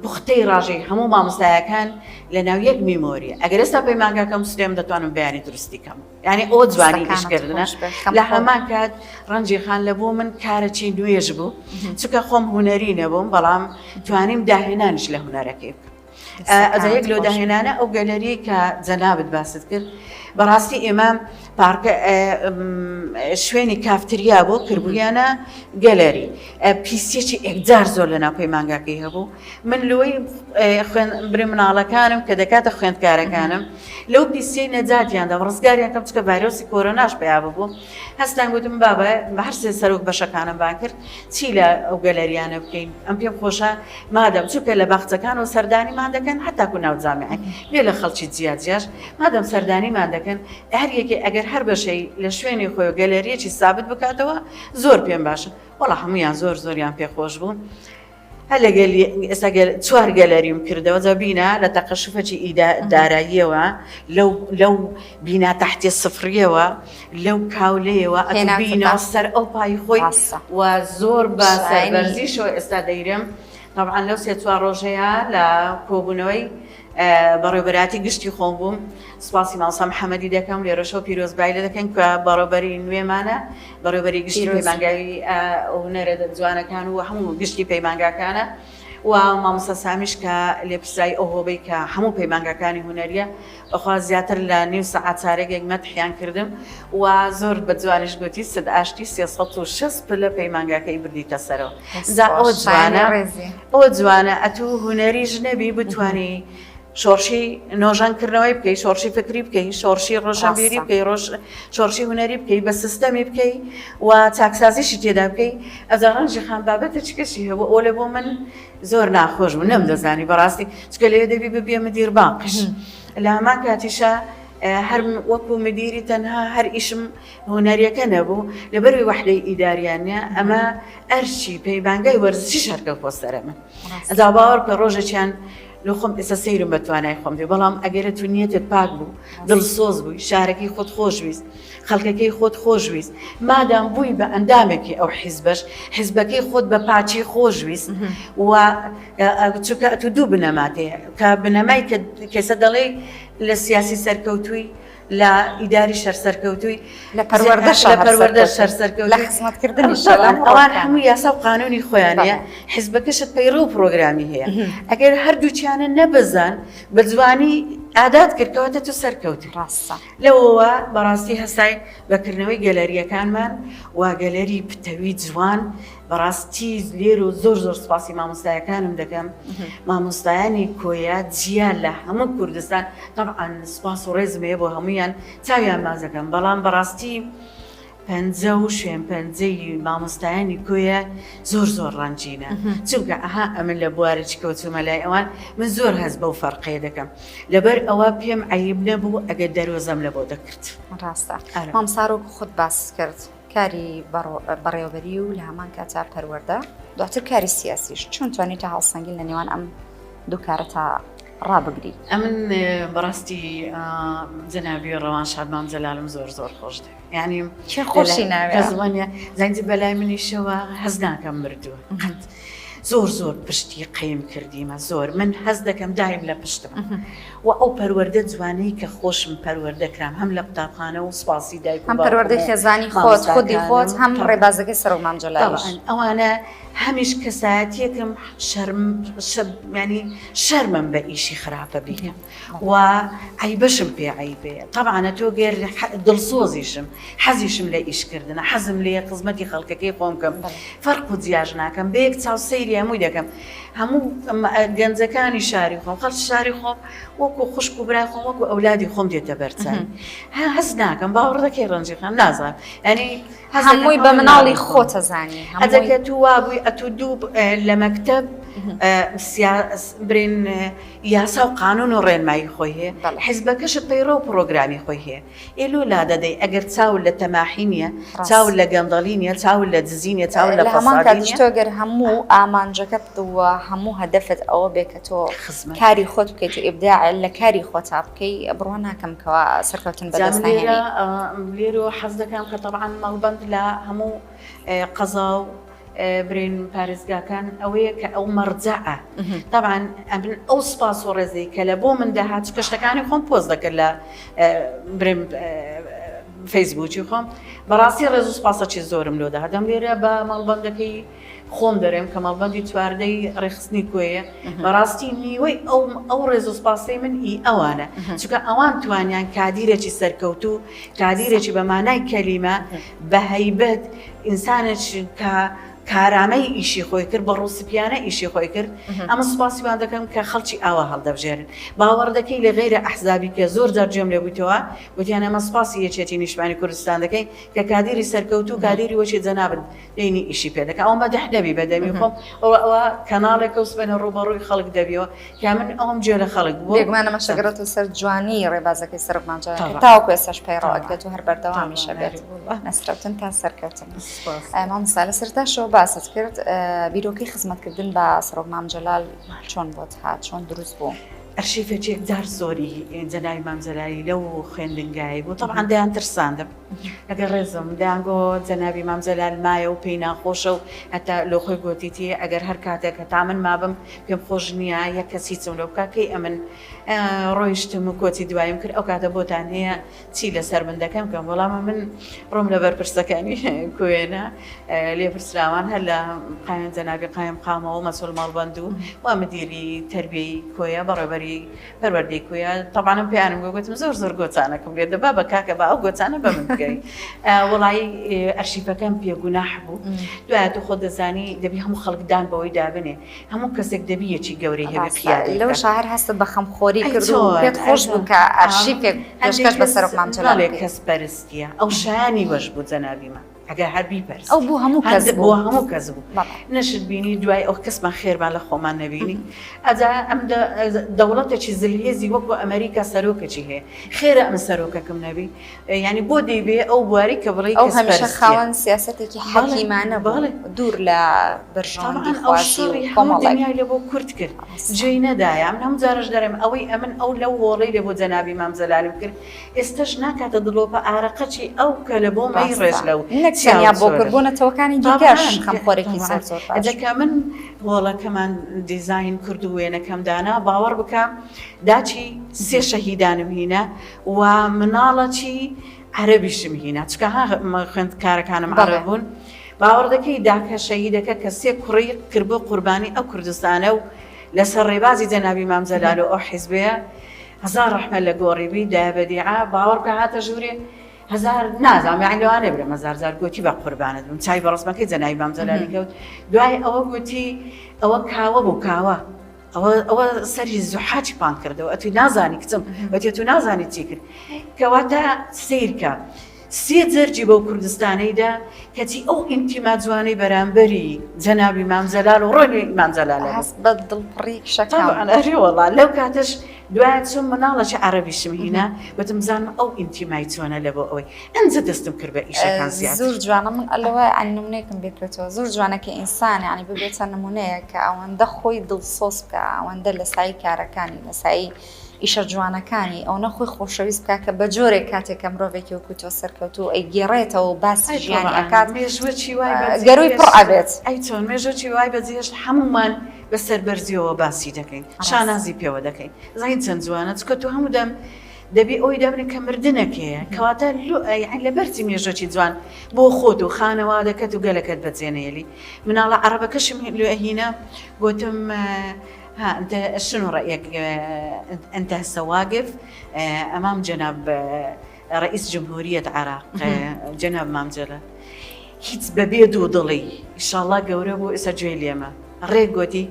پوختەی ڕاژەی هەموو مامۆستایەکان لە ناو یەک memory ە ئەگەر ئێستا پەیمانگاکەم سلێم دەتوانم بەیانی دروستی کەم یعنی ئەوە جوانی ئیشکردنە لە هەمان کات ڕەنجی خان لە بۆ من کارەکی نوێژ بوو چونکە خۆم هونەری نەبووم بەڵام توانیم داهێنانش لە هونەرەکەی بکەم ئەجا یەک لەو داهێنانە ئەو گەلەری کە جەنابت باست کرد بەڕاستی ئێمە پارکە شوێنی کافتریا بۆ کردبوویانە گەلەری پیسیەکی ئێکجار زۆر لە ناو پەیمانگاکەی هەبوو من لۆی خوێن بری مناڵەکانم کە دەکاتە خوێندکارەکانم لەو پیسیەی نەجاتیان دام ڕزگاریان کەم چکە ڤایرۆسی کۆرۆناش پیا ببوو هەستان گوتم بابە بە هەر سێ سەرۆک بەشەکانم بان کرد چی لە ئەو گەلەریانە بکەین ئەم پێم خۆشە مادەم چونکە لە باخچەکانەوە سەردانیمان دەکەن هەتاکو ناو جامیعە بێ لە خەڵکی جیا جیاش مادەم سەردانیمان دەکەن هەر یەکێ ئەگەر هەر بەشەی لە شوێنی خۆی گەلەریەکی سابت بکاتەوە زۆر پێم باشە وەڵا هەموویان زۆر زۆریان پێ خۆش بوو هەر لەگەل ئێستا گەل چوار گەلەریم کردەوە جا بینا لە تەقەشوفەکی ئیدا داراییەوە لەو لەو بینا تەحتی سفریەوە لەو کاولەیەوە ئەتو هێناوتە بینا سەر ئەو پای خۆی ڕاستە. و زۆر بە شایەنی. سەربەرزیشەوە ئێستا دەیرم تەبعەن لەو سێ چوار ڕۆژەیە لە کۆبوونەوەی بەڕێوبەرایەتی گشتی خۆم بووم سوپاسی مامۆستا محەممەدی دەکەم لێرەشەوە پیرۆزبایی لێ دەکەین کە بەڕێوبەری نوێمانە بەڕێوبەری گشتی پەیمانگای هونەرە جوانەکان و هەموو گشتی پەیمانگاکانە و مامۆستا سامیش کە لێپرسراوی ئەو هۆبەی کە هەموو پەیمانگاکانی هونەریە بەخوا زیاتر لە نیو سەعات چارەگێک مەدحیان کردم و زۆر بە جوانیش گوتی سد ئاشتی 360 پلە پەیمانگاکەی بردیتە سەرەوە جا ئەوە جوانە ئەوە جوانە ئەتوو هونەریش نەبی بتانی شۆڕشی نۆژەنکردنەوەی بکەی شۆڕشی فکری بکەی شۆڕشی ڕۆشنبیری بکەی ڕۆژ شۆڕشی هونەری بکەی بە سیستەمی بکەی و چاکسازیشی تێدا بکەی ئەجا ڕەنجی خان بابەتە چ کەسی هەبوو ئەوە لە بۆ من زۆر ناخۆش بوو نەمدەزانی بەڕاستی چکە لێ دەبی ببیە مدیر باقیش لە هەمان کاتیشا هەر وەکو مدیری تەنها هەر ئیشم هونەریەکە نەبوو لەبەروی وەحدەی ئیداریان نیە ئەمە ئەرچی پەیمانگای وەرزشیش هەرکەوتوە سەرە من ئەجا باوەڕ بکە ڕۆژێکیان لۆ خۆم ئێستا سەیرم بە توانای خۆم دێ بەڵام ئەگەر تو نیەتت پاک بوو دڵسۆز بووی شارەکەی خۆت خۆش ویست خەڵکەکەی خۆت خۆش ویست مادام بووی بە ئەندامێکی ئەو حیزبەش حیزبەکەی خۆت بە پاچی خۆش ویست و چونکە ئەتو دوو بنەمات هەیە کە بنەمای کە کەسە دەڵێ لە سیاسی سەرکەوتووی لە ئیداری شەر سەرکەوتووی لە پەروەردە لە پەروەردە شەر سەرکەوتووی لە خزمەتکردنی ئەوان هەموو یاسا و قانونی خۆیانە حزبەکەشت پەیڕەو و پرۆگرامی هەیە ئەگەر هەردووچیانە نەبەزان بە جوانی ئادات کرد کەواتە تو سەرکەوتووی ڕاستە لەوەوە بەڕاستی هەستای بە کردنەوەی گەلەرییەکانمان و گەلەری پتەوی جوان بەڕاستی لێر و زۆر زۆر سپاسی مامۆستایەکانم دەکەم مامۆستایانی کۆیە جیا لە هەموو کوردستان تەبعەن سپاس و ڕێزم هەیە بۆ هەموویان چاویان ماچ دەکەم بەڵام بەڕاستی پەنجە و شوێن پەنجەی مامۆستایانی کۆیە زۆر زۆر ڕەنجینە چونکە ئەها ئەمن لە بوارێکی کەوتومە لای ئەوان من زۆر هەست بەو فەرقەیە دەکەم لەبەر ئەوە پێم عەیب نەبوو ئەگەر دەرۆزەم لە بۆ دەکرد. ڕاستە مامۆستا وەکو خۆت باست کرد کاری بەڕێوەبەری و لە هەمان کاتا پەروەردە دواتر کاری سیاسیش چۆن توانیتە هاوسەنگی لە نێوان ئەم دوو کارە تا ڕابگری؟ ئەمن بەڕاستی جەنابی ڕەوانشاد مام جەلالم زۆر زۆر خۆش دەوێت یعنی چێ خۆشی ناوێ کەزمانە زانجی بەلای منیشەوە هەز ناکەم مردووە قەت زۆر زۆر پشتی قەیم کردیمە زۆر من هەز دەکەم دایم لە پشتم و ئەو پەروەردە جوانەی کە خۆشم پەروەردە کرام هەم لە قوتابخانە و سوپاسی دایک هەم پەروەردەی خێزانی خۆت خودی خۆت هەم ڕێبازەکەی سەرۆک مام جەلالیش ئەوانە هەمیش کەسایەتیەکم شەرم ینی شەرمم بە ئیشی خراپە بیکەم و عەیبەشم پێ عەیبەیە تەبعەن تۆ گەر دڵسۆزیشم حەزیشم لە ئیشکردنە حەزم لێیە خزمەتی خەڵکەکەی خۆم بکەم فەرق و جیاش ناکەم بە یەک چاو سەیری هەمووی دەکەم. هەموو گەنجەکانی شاری خۆم خەڵکی شاری خۆم وەکو خوشک و برای خۆم وەکو ئەولادی خۆم دێتە بەرچاوی ها هەست ناکەم باوەڕ دەکەی ڕەنجی خان نازانم یعنی هەمووی بە مناڵی خۆتەزانی ئەجەکە تو وابووی ئەتو دوو لە مەکتەب برین یاسا و قانون و ڕێنمایی خۆی هەیە حیزبەکەشت پەیڕەو پرۆگرامی خۆی هەیە ئێ لۆ لادەدەی ئەگەر چاوت لە تەماحی نیە چاوت لە گەندەڵی نیە چاوت لە دزی نیە چاوت لە لە هەمان فەسادی کاتیش نیە تۆ گەر هەموو ئامانجەکەت و هەموو هەدەفت ئەوە بێ کە تۆ خزمەت کاری خۆت بکەیت و ئیبداع لە کاری خۆتا بکەی بڕوا ناکەم کەوا سەرکەوتن جا بەدەست من لێرە ناهێنی. لێرەوە حەز دەکەم کە تەبعەن مەڵبەند لە هەموو قەزا و برێن پارێزگاکان ئەوەیە کە ئەو مەرجەعە تەبعەن ئەمن ئەو سپاس و ڕێزەی کە لە بۆ من دەهات چکە شتەکانی خۆم پۆست دەکرد لە برێن فەیسبووکی خۆم بەڕاستی ڕێز و سپاسەکی زۆرم لۆ دەهات دەم لێرە بە مەڵبەندەکەی خۆم دەرێم کە مەڵبەندی چواردەی ڕێخستنی کۆیە بەڕاستی نیوەی ئەو ئەو ڕێز و سپاسی من ئی ئەوانە چونکە ئەوان توانیان کادیرێکی سەرکەوتوو کادیرێکی بە مانای کەلیمە بە هەیبەت ئینسانێک کە کارامەی ئیشی خۆی کرد بە ڕووسپیانە ئیشی خۆی کرد ئەمە سوپاسی وان دەکەم کە خەڵکی ئاوا هەڵدەبژێرن باوەڕ دەکەی لە غەیرە ئەحزابی کە زۆر جار گوێم لێ بوویتەوە گوتیان ئەمە سوپاسی یەکێتی نیشتمانی کوردستان دەکەین کە کادیری سەرکەوتوو کادیری وەکی جەنابت دێنی ئیشی پێ دەکەن ئەوە مەدح نەبی بە دەمی خۆم ئەوە ئەوە کەناڵێکە و سبەینێ ڕووبەڕووی خەڵک دەبیەوە کە من ئەوم گوێ لە خەڵک بوو. بێگومان ئەمەش دەگەڕێتەوە سەر جوانیی ڕێبازەکەی سەرۆک مام جەلال کە تاوەکو ئێستاش پەیڕەو ئەکرێت و هەر بەردەوامیش ئەبێت. نەسرەوتن تا سەرکەوتن. مامۆستا لە سەرەتاشەوە باست کرد بیرۆکەی خزمەتکردن بە سەرۆک مام جەلال چۆن بۆت هات چۆن دروست بوو؟ ئەرشیفێکی یەکجار زۆری جەنابی مام جەلالی لەو خوێندنگایەی بوو تەبعەن دەیان ترساندم. لەگەڵ ڕێزم دەیانگۆ جەنابی مام جەلال مایە و پێی ناخۆشە و هەتا لۆ خۆی گۆتیتی ئەگەر هەر کاتێک هەتا من مابم پێم خۆش نییە یەک کەس هیچم لۆ بکا کەی ئەمن ڕۆیشتم و کۆچی دوایم کرد ئەو کاتە بۆتان هەیە چی لەسەر من دەکەم کەم بەڵام من ڕۆم لە بەرپرسەکانی کوێنە لێپرسراوان هەر لە قایم جەنابی قایم قامەوە مەسول ماڵبەند و و مدیری تەربیەی کۆیە بەڕێوەبەری پەروەردەی کویە تەبعەن پێیانم گۆ گوتم زۆر زۆر گۆچانەکەم لێ دەبا بە کاکە با ئەو گۆچانە بە من بکەی وەڵایی ئەرشیفەکەم پێ گوناح بوو دوایە تۆ خۆت دەزانی دەبی هەموو خەڵک دان بەوەی دابنێ هەموو کەسێک دەبی یەکی گەورەی هەبێ قیادەی لەو بکات. شاهر هەستت بە خەمخۆری ئەی کرد و چۆن پێت خۆش بوو کە ئەرشیفێک هەندێک پێشکەش بە کەس سەرۆک مام جەلال ناڵێ بکەی. کەس پەرستیە ئەو شایانی وەش بوو جەنابی مام. ئەگەر هەر بیپەرستی. ئەو بۆ هەموو کەس بوو. بۆ هەموو کەس بوو. بەڵێ. نەشت بینی دوای ئەو کەسمان خێرمان لە خۆمان نەبینی. ئەجا ئەم دەوڵەتێکی زلهێزی وەکو ئەمریکا سەرۆکێکی هەیە. خێرە ئەمن سەرۆکەکم نەبی. یانی بۆ دەیبێ ئەو بواری کە بڵێی ئەو کەس هەمیشە پەرستیە. خاوەن سیاسەتێکی بەڵێ حەکیمانە بوو. بەڵێ. دوور لە بەرژەوەندی تەبعەن ئەو خوازی و شەڕی هەموو کۆمەڵێک. دنیای لە بۆ کورد کرد. ڕاستە. جێی نەدایە. ئەمن هەموو جارەش دەرێم ئەوەی ئەمن ئەو لەو هۆڵەی لە بۆ جەنابی مام جەلالم کرد ئێستەش ناکاتە دڵۆپە ئارەقەچی ئەو کە لە بۆ مەی ڕێژ ڕاستە لەو نەک چیا تەنیا و بۆ کورد چۆلە. بۆ نەتەوەکانی دیکەش تەبعەن خەمخۆرێکی تەبعەن زۆر زۆر باش ئەجە کە من هۆڵەکەمان دیزاین کرد و وێنەکەم دانا باوەڕ بکە داچی سێ شەهیدانم هینا و مناڵەچی عەرەبیشم هینا چونکە ها خوێندکارەکانم بەڵێ. عەرەب بوون باوەڕ دەکەی داکە شەهیدەکە کە سێ کوڕی کرد بۆ قوربانی ئەو کوردستانە و لەسەر ڕێبازی جەنابی مام جەلال و ئەو حیزبەیە هەزار ڕەحمەت لە گۆڕی بی دایە بەدیعە باوەڕ بکە هاتە ژوورێ هەزار نازانم یانی لەوانەیە بڵێم هەزار جار گۆتی بە قوربانت بم چاوی بە ڕەسمەکەی جەنابی مام جەلالی کەوت دوای ئەوە گۆتی ئەوە کاوە بوو کاوە ئەوە ئەوە سەری زوحاکی پان کردەوە ئەتوی نازانی کچم وتی تو نازانی چی کرد کەواتە سیرکە سێ جەرگی بەو کوردستانەی دا، کەچی ئەو ئینتیما جوانەی بەرامبەری جەنابی مام جەلال و ڕۆحی مام جەلال هەبوو. هەست بە دڵپڕی کچەکەم. تەبعەن ئەرێ وەڵا لەو کاتەش دوایە چووم مناڵێکی عەرەبیشم هینا وتم بزانم ئەو ئینتیمای چۆنە لە بۆ ئەوەی ئەنجە دەستم کرد بە ئیشەکان زیاتر. زۆر جوانە من لەوە یانی نمونەیەکم بیر کەوتەوە زۆر جوانە کە ئینسان یانی ببێتە نمونەیەک کە ئەوەندە خۆی دڵسۆز بکا ئەوەندە لە سایەی کارەکانی لە سایەی ئیشە جوانەکانی ئەونە خۆی خۆشەویست بکا کە بە جۆرێک کاتێک کە مرۆڤێکی وەکو تۆ سەرکەوتوو ئەیگێڕێتەوە و باسی ئەی ژیانی تەبعەن ئەکات مێژووەکی وای بەجێ گەرووی پڕ هێشت ئەبێت. ئەی چۆن مێژووەکی وای بەجێ هێشت هەموومان بە سەربەرزیەوە باسی دەکەین ڕاستە. شانازی پێوە دەکەین زانی چەند جوانە چونکە تۆ هەموو دەم دەبی ئەوی دابنێ کە مردنەک هەیە کەواتە لۆ یانی لەبەرچی مێژووەکی جوان بۆ خۆت و خانەوادەکەت و گەلەکەت بەجێ نەهێلی مناڵە عەڕەبەکەشم لۆ ئەهینا گۆتم ها انت شنو رأيك انت هسه واقف امام جناب رئيس جمهورية عراق جناب مام جلال هیچ بەبێ دوو دڵی ئیشاڵا گەورە بوو ئێستا گوێی لێمە ڕێک گۆتی.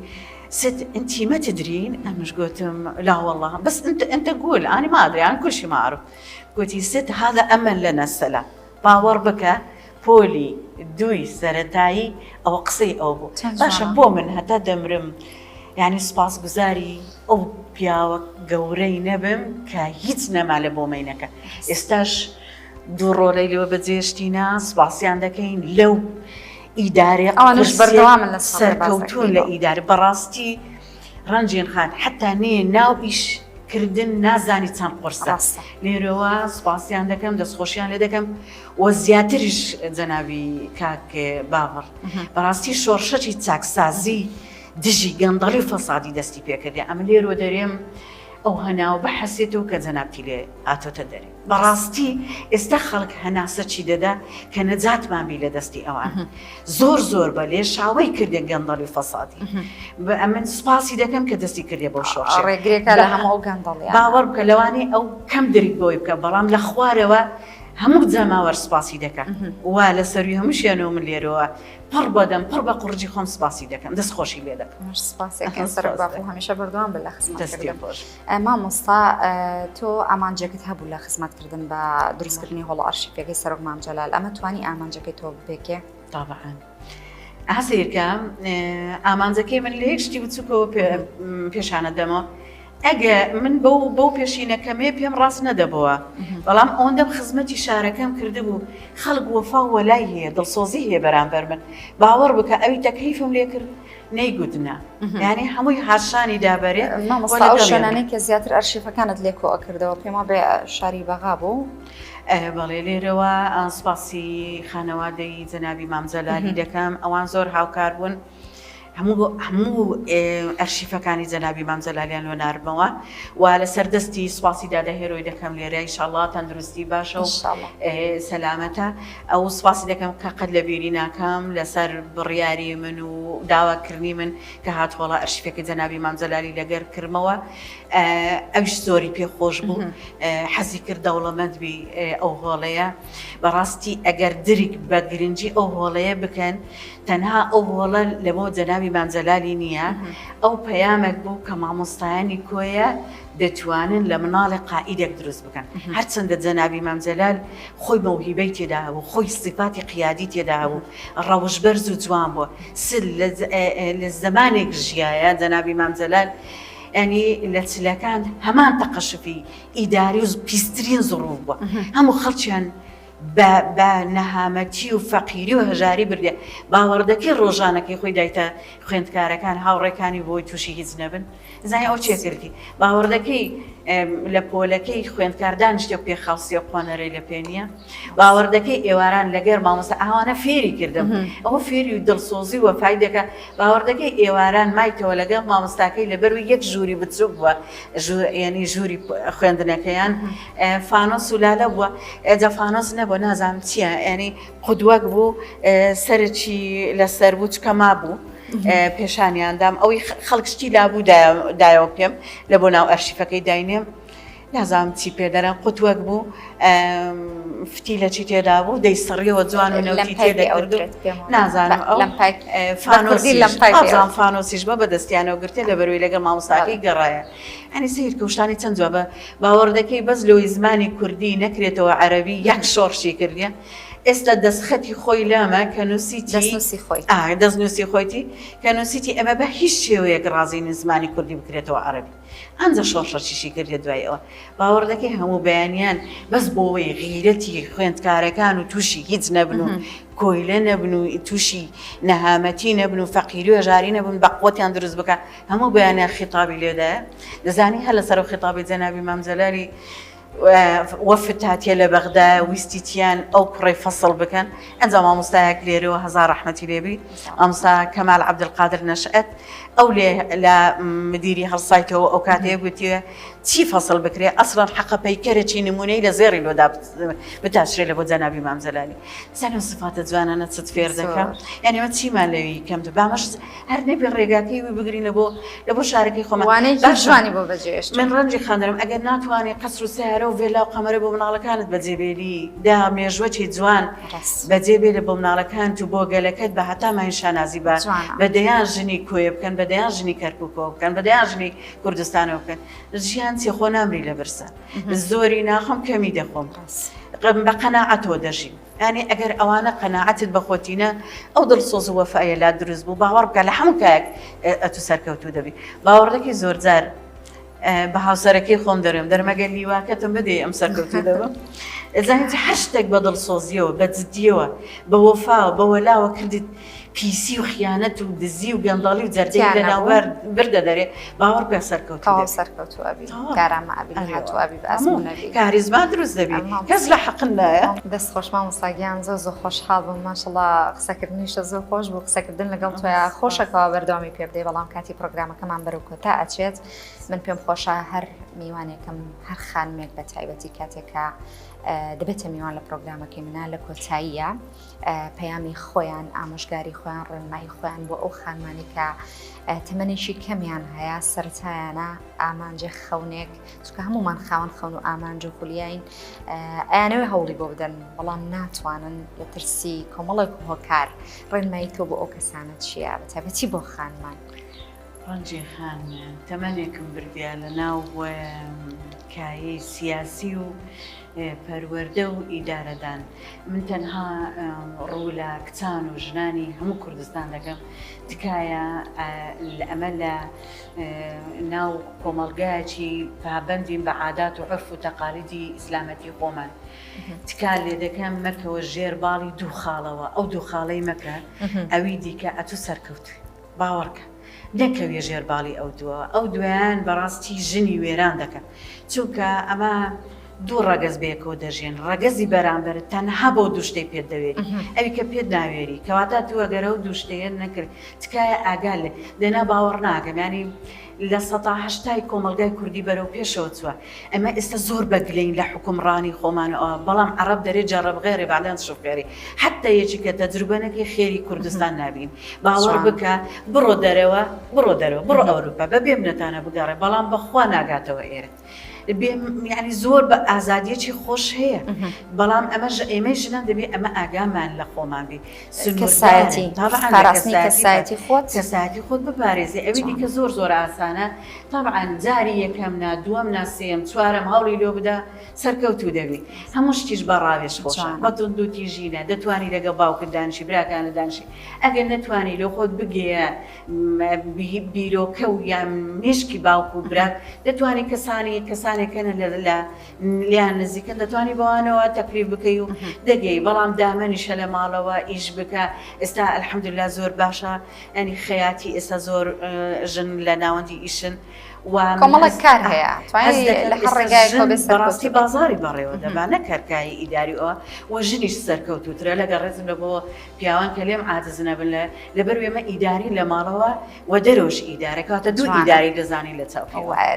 ست انتي ما تدرين ئەمش گوتم لا والله بس انت انت قول انا ما ادري انا كل شيء ما اعرف گوتی ست هذا امل لنا السلام باوەڕ بکە پۆلی دووی سەرەتایی ئەوە قسەی ئەو بوو باشە بۆ من هەتا دەمرم یعنی سوپاسگوزاری ئەو پیاوە گەورەی نەبم کە هیچ نەما لە بۆ مینەکە ئێستاش دوو ڕۆلەی لەوە بەجێشتینە سوپاسیان دەکەین لەو ئیدارێ ئەوانش بەردەوامن لە سەرکەوتون لە ئیدارە بەڕاستی ڕەنجین خان حتا نێ ناو ئیش کردن نازانی چەند قورسە لێرەوە سوپاسیان دەکەم دەستخۆشیان لێ دەکەم و زیاتریش جەنابی کاک باوەڕ بەڕاستی شۆڕشەکی چاکسازی دژی گەندەڵی و فەسادی دەستی پێکردی ئەمە لێرەوە دەرێم ئەو هەناو بحەسێتەوە کە جەنابتی لێ هاتۆتە دەرێ بەڕاستی ئێستا خەڵک هەناسە چی دەدا کە نەجاتمان بی لە دەستی ئەوان زۆر زۆر بە لێشاوەی کردێ گەندەڵی و فەسادی ئەمن سوپاسی دەکەم کە دەستی کردێ بۆ شۆڕشێ ڕێگرێکە لە هەموو ئەو گەندەڵیانە باوەڕ بکە لەوانەیە ئەو کەم درک بەوەی بکە بەڵام لە خوارەوە هەموو جەماوەر سوپاسی دەکا و لە سەروی هەمووشیانەوە من لێرەوە پڕ بەدەم پڕ بە قوڕجی خۆم سوپاسی دەکەم دەست خۆشی لێ دەکەم سپاسێکەکەن سەرۆک بافڵ هەمیشە بەردەوام بن لە خزمەتکردن مامۆستا تۆ ئامانجێکت هەبوو لە خزمەتکردن بە دروستکردنی هۆڵە ئەرشیفەکەی سەرۆک مام جەلال ئەمە توانی ئامانجەکەی تۆ بپێکێ؟ طبعا سەیرکە ئامانجەکەی من لە یەک شتی بچووکەوە پێشانە دەمەوە ئەگە من بەو بەو پێشینەکەمێ پێم ڕاست نەدەبەوە بەڵام ئەوەندەم خزمەتی شارەکەم کردبوو خەڵک وەفا و وەلای هەیە دڵسۆزی هەیە بەرامبەر من باوەڕ بکە ئەوی تەکلیفم لێ کرد نەیگوت نا یانی هەمووی هاشانی دابەرێ مامۆستا ئەو شوێنانەی کە زیاتر ئەرشیفەکانت لێ کۆ ئەکردەوە پێم وابێ شاری بەغا بوو. بەڵێ لێرەوە سپاسی خانەوادەی جەنابی مام جەلالی دەکەم ئەوان زۆر هاوکار بوون. هەموو هەموو ئەرشیفەکانی جەنابی مام جەلالیان لۆ ناردمەوە و لەسەر دەستی سوپاسی دادە هێرۆی دەکەم لێرە ئیشەڵا تەندروستی باشە و سەلامەتە ئەو سوپاسی دەکەم کە قەت لە بیری ناکەم لەسەر بڕیاری من و داواکردنی من کە هات هۆڵە ئەرشیفەکەی جەنابی مام جەلالی لەگەر کردمەوە ئەویش زۆری پێ خۆش بوو حەزی کرد دەوڵەمەند بی ئەو هۆڵەیە بەڕاستی ئەگەر درک بە گرنگی ئەو هۆڵەیە بکەن تەنها ئەو هۆڵە لەبۆ جەنابی مام جەلالی نییە، ئەو پەیامێک بوو کە مامۆستایانی کۆیە دەتوانن لە مناڵێک قائیدێک دروست بکەن. هەرچەندە جەنابی مام جەلال خۆی مەوهیبەی تێدا هەبوو، خۆی سیفاتی قیادی تێدا هەبوو، ڕەوش بەرز و جوان بووە. سل لە زەمانێک ژیایە جەنابی مام جەلال یانی لە چلەکان هەمان تەقەشوفی ئیداری و پیسترین زڕوف بووە. هەموو خەڵکیان بە بە نەهامەتی و فەقیری و هەژاری بردیە باوەڕدەکەی ڕۆژانەکەی خۆی دایتە خوێندکارەکان هاوڕێکانی بۆی تووشی هیچ نەبن زای ئەو چێ کردی باوەڕدەکەی لە پۆلەکەی خوێندکار دانیشتێ پێ خاوسێ و قۆنەرەی لە پێ نییە باوەڕدەکەی ئێواران لەگەر مامۆستا ئاوانە فێری کردم ئەوە فێری و دڵسۆزی وەفای دەکە باوەڕدەکەی ئێواران مایتەوە لەگەڵ مامۆستاکەی لەبەروی یەک ژووری بچوک بووە ینی ژووری خوێندنەکەیان فانۆس و لالە بووە ئێجا فانۆس نەبووە نازانم چییە ینی قودوەک بوو سەرچی لەسەر بوو چکە مابوو پێشانیان دام ئەوەی خەڵک شتی لابوو دایەوە پێم لە بۆ ناو ئەرشیفەکەی داینێم نازانم چی پێ دەرەن قوتوەک بوو فتی لە چی تێدا بوو دەیسڕیەوە جوان و نەوتی تێدەکرد نازانم ئەو فانۆسیش فانۆسیش بە بەدەستیانەوە گرتێ لە بەروی لەگەڵ مامۆستاکەی گەڕایە ئەنی سیر کەوشتانی چەند جوابە باوەڕ دەکەی بەس لۆی زمانی کوردی نەکرێتەوە عەرەبی یەک شۆڕشی کردیە ئێستا دەستخەتی خۆی لامە کە نووسیتی دەستنووسی خۆی ئا دەستنووسی خۆیتی کە نووسیتی ئەمە بە هیچ شێوەیەک ڕازی نین زمانی کوردی بکرێتەوە عەرەبی ئەنجا شۆڕشەکیشی کردیە دوای ئەوە باوەڕ دەکەی هەموو بەیانیان بەس بۆوەی غیرەتی خوێندکارەکان و تووشی هیچ نەبن و کۆیلە نەبن و تووشی نەهامەتی نەبن و فەقیری و هەژاری نەبن بە قوتیان دروست بکە هەموو بەیانیان خیتابی لێدایە دەزانی هەر لەسەر ئەو خیتابەی جەنابی مام جەلالی وەفد هاتیە لە بەغدا ویستیتیان ئەو کوڕەی فەسڵ بکەن ئەنجا مامۆستایەک لێرەوە هەزار ڕەحمەتی لێبی مامۆستا کەمال عەبدولقادر نەشئەت ئەو لێ لە مدیری هەڵسایتەوە ئەو کاتەیە گوتیە. چی فەسڵ بکرێ ئەسڵەن حەقە پەیکەرەکی نمونەی لە زێڕی لۆدا بتاشرێ لە بۆ جەنابی مام جەلالی زانم ئەو سفاتە جوانانە چت فێر دەکا یعنی ئەمە چیمان لەوی کەم بامەش هەر نەبێ ڕێگاکەی وی بگرین لە بۆ لە بۆ شارەکەی خۆمان وانەیەکی باشە جوانی بۆ بەجێهێشتووین. من ڕەنجی خان دەرم ئەگەر ناتوانێ قەسر و سەیارە و ڤێلا و قەمەرە بۆ مناڵەکانت بەجێ بێلی دا مێژوەکی جوان ڕاست. بەجێ بێلە بۆ مناڵەکانت و بۆ گەلەکەت بە هەتا ماین شانازی بە جوانە. بە دەیان ژنی کۆیە بکەن بە دەیان ژنی کەرکوکەوە بکەن بە دەیان ژنی کوردستانەوە بکەن ژیان چیە خۆ نامری لە برسان زۆری ناخۆم کەمی دەخۆم بە قەناعەتەوە دەژیم یانی ئەگەر ئەوانە قەناعەتت بە خۆتینە ئەو دڵسۆز و وەفایە لا دروست بوو باوەڕ بکە لە هەموو کایەک ئەتو سەرکەوتوو دەبی باوەڕدەکەی زۆرجار بە هاوسەرەکەی خۆم دەرێم دەرمەگە لیواکەتم بدەی ئەم سەرکەوتوو دەبم زانیت هەر شتێک بە دڵسۆزیەوە بە جدیەوە بە وەفاوە بە وەلاوە کردیت پیسی و خیانەت و دزی و گەندەڵی و جەردەی تیا لە نەبوو. ناوبەر بردە دەرێ باوەڕ بکە سەرکەوتوو تەواو دەبی. سەرکەوتوو ئەبی تەواو. کارامە ئەبی ئەرێ لێهاتوو وەڵا. ئەبی بە هەموو ئەزموون ئەبی. کاریزما دروست دەبی ئەمە کەس لە حەقت نایە. دەست خۆش مامۆستا گیان زۆر زۆر خۆشحاڵ بووم ماشەڵا قسەکردنیشە زۆر خۆش بوو قسەکردن لەگەڵ تۆیا خۆشە کەوا بەردەوامی پێ بدەی بەڵام کاتی پرۆگرامەکەمان بەرەو کۆتا ئەچێت من پێم خۆشە هەر میوانێکم هەر خانمێک بە تایبەتی کاتێک کە دەبێتە میوان لە پرۆگرامەکەی منا لە کۆتاییە پەیامی خۆیان، ئامۆژگاری خۆیان، ڕێنمایی خۆیان بۆ ئەو خانمانەی کە تەمەنێکی کەمیان هەیە، سەرەتایانە، ئامانجێک، خەونێک، چونکە هەموومان خاوەن خەون و ئامانج و خولیاین، ئەیانەوێ هەوڵی بۆ بدەن، بەڵام ناتوانن لە ترسی کۆمەڵێک هۆکار. ڕێنمایی تۆ بۆ ئەو کەسانە چییە، بە تایبەتی بۆ خانمان؟ ڕەنجی خان، تەمەنێکم بردیە لە ناو کایەی سیاسی و پەروەردە و ئیدارەدان. من تەنها ڕوو لە کچان و ژنانی هەموو کوردستان دەکەم، تکایە ئەمە لە ناو کۆمەڵگایەکی پابەندین بە عادات و عورف و تەقالیدی ئیسلامەتی خۆمان. تکا لێ دەکەم مەکەوە ژێر باڵی دوو خاڵەوە، ئەو دوو خاڵەی مەکە ئەوی دیکە ئەتوو سەرکەوتووی. باوەڕکە نەکەویە ژێر باڵی ئەو دووەوە ئەو دویان بەڕاستی ژنی وێران دەکەن چونکە ئەمە دوو ڕەگەز بەیەکەوە دەژێن ڕەگەزی بەرامبەر تەنها بەو دوو شتەی پێت دەوێری ئەوی کە پێت ناوێری کەواتە تو ئەگەر ئەو دوو شتەیە نەکرد تکایە ئاگا لێ دەنا باوەڕ ناکەم یانی لە سەتا هەشتای کۆمەڵگای کوردی بەرەو پێشەوە چووە ئەمە ئێستا زۆر بە گلەین لە حوکمڕانی خۆمان و ئەوە بەڵام عەڕەب دەرێ جەڕب غێرێ بەعدان تشوف خێری حەتتا یەکی کە تەجروبە نەکەی خێری کوردستان نابین باوەڕ بکە بڕۆ دەرەوە بڕۆ دەرەوە بڕۆ ئەوروپا بە بێ منەتانە بگەڕێ بەڵام بەخوا ناگاتەوە ئێرە یعنی زۆر بە ئازادیەکی خۆش هەیە بەڵام ئەمە ئێمەی ژنان دەبێ ئەمە ئاگامان لە خۆمان بی کەسایەتی پاراستنی کەسایەتی خۆت کەسایەتی خۆت بپارێزی ئەوی دیکە زۆر زۆر ئاسانە تەبعەن جاری یەکەم نا دووەم نا سێیەم چوارەم هەوڵی لۆ بدە سەرکەوتوو دەبی هەموو شتیش بە ڕاوێژ خۆشە بە توندوتیژی نا دەتوانی لەگەڵ باوکت دانیشی براکانت دانیشی ئەگەر نەتوانی لۆ خۆت بگەیە بیرۆکە و یان مێشکی باوک و برات دەتوانی کەسانی کەسانێک هەنە لە لیان نزیکن دەتوانی بەوانەوە تەکلیف بکەی و دەگەی بەڵام دامەنیشە لە ماڵەوە ئیش بکە ئێستا الحمدلله زۆر باشە ینی خەیاتی ئێستا زۆر ژن لە ناوەندی ئیشن و کۆمەڵێک کار هەیە لە هەر ڕێگایەکەوە بێ بەڕاستی بازاری بەڕێوە دەبا نەک هەرکاری ئیداری ئەوە و ژنیش سەرکەوتووترە لەگەڵ ڕێزم لە بۆ پیاوان کە لێم عاجز نەبن لە لەبەر وێمە ئیداری لە ماڵەوە و دەرۆش ئیدارە کەواتە دوو ئیداری دەزانین لە چاو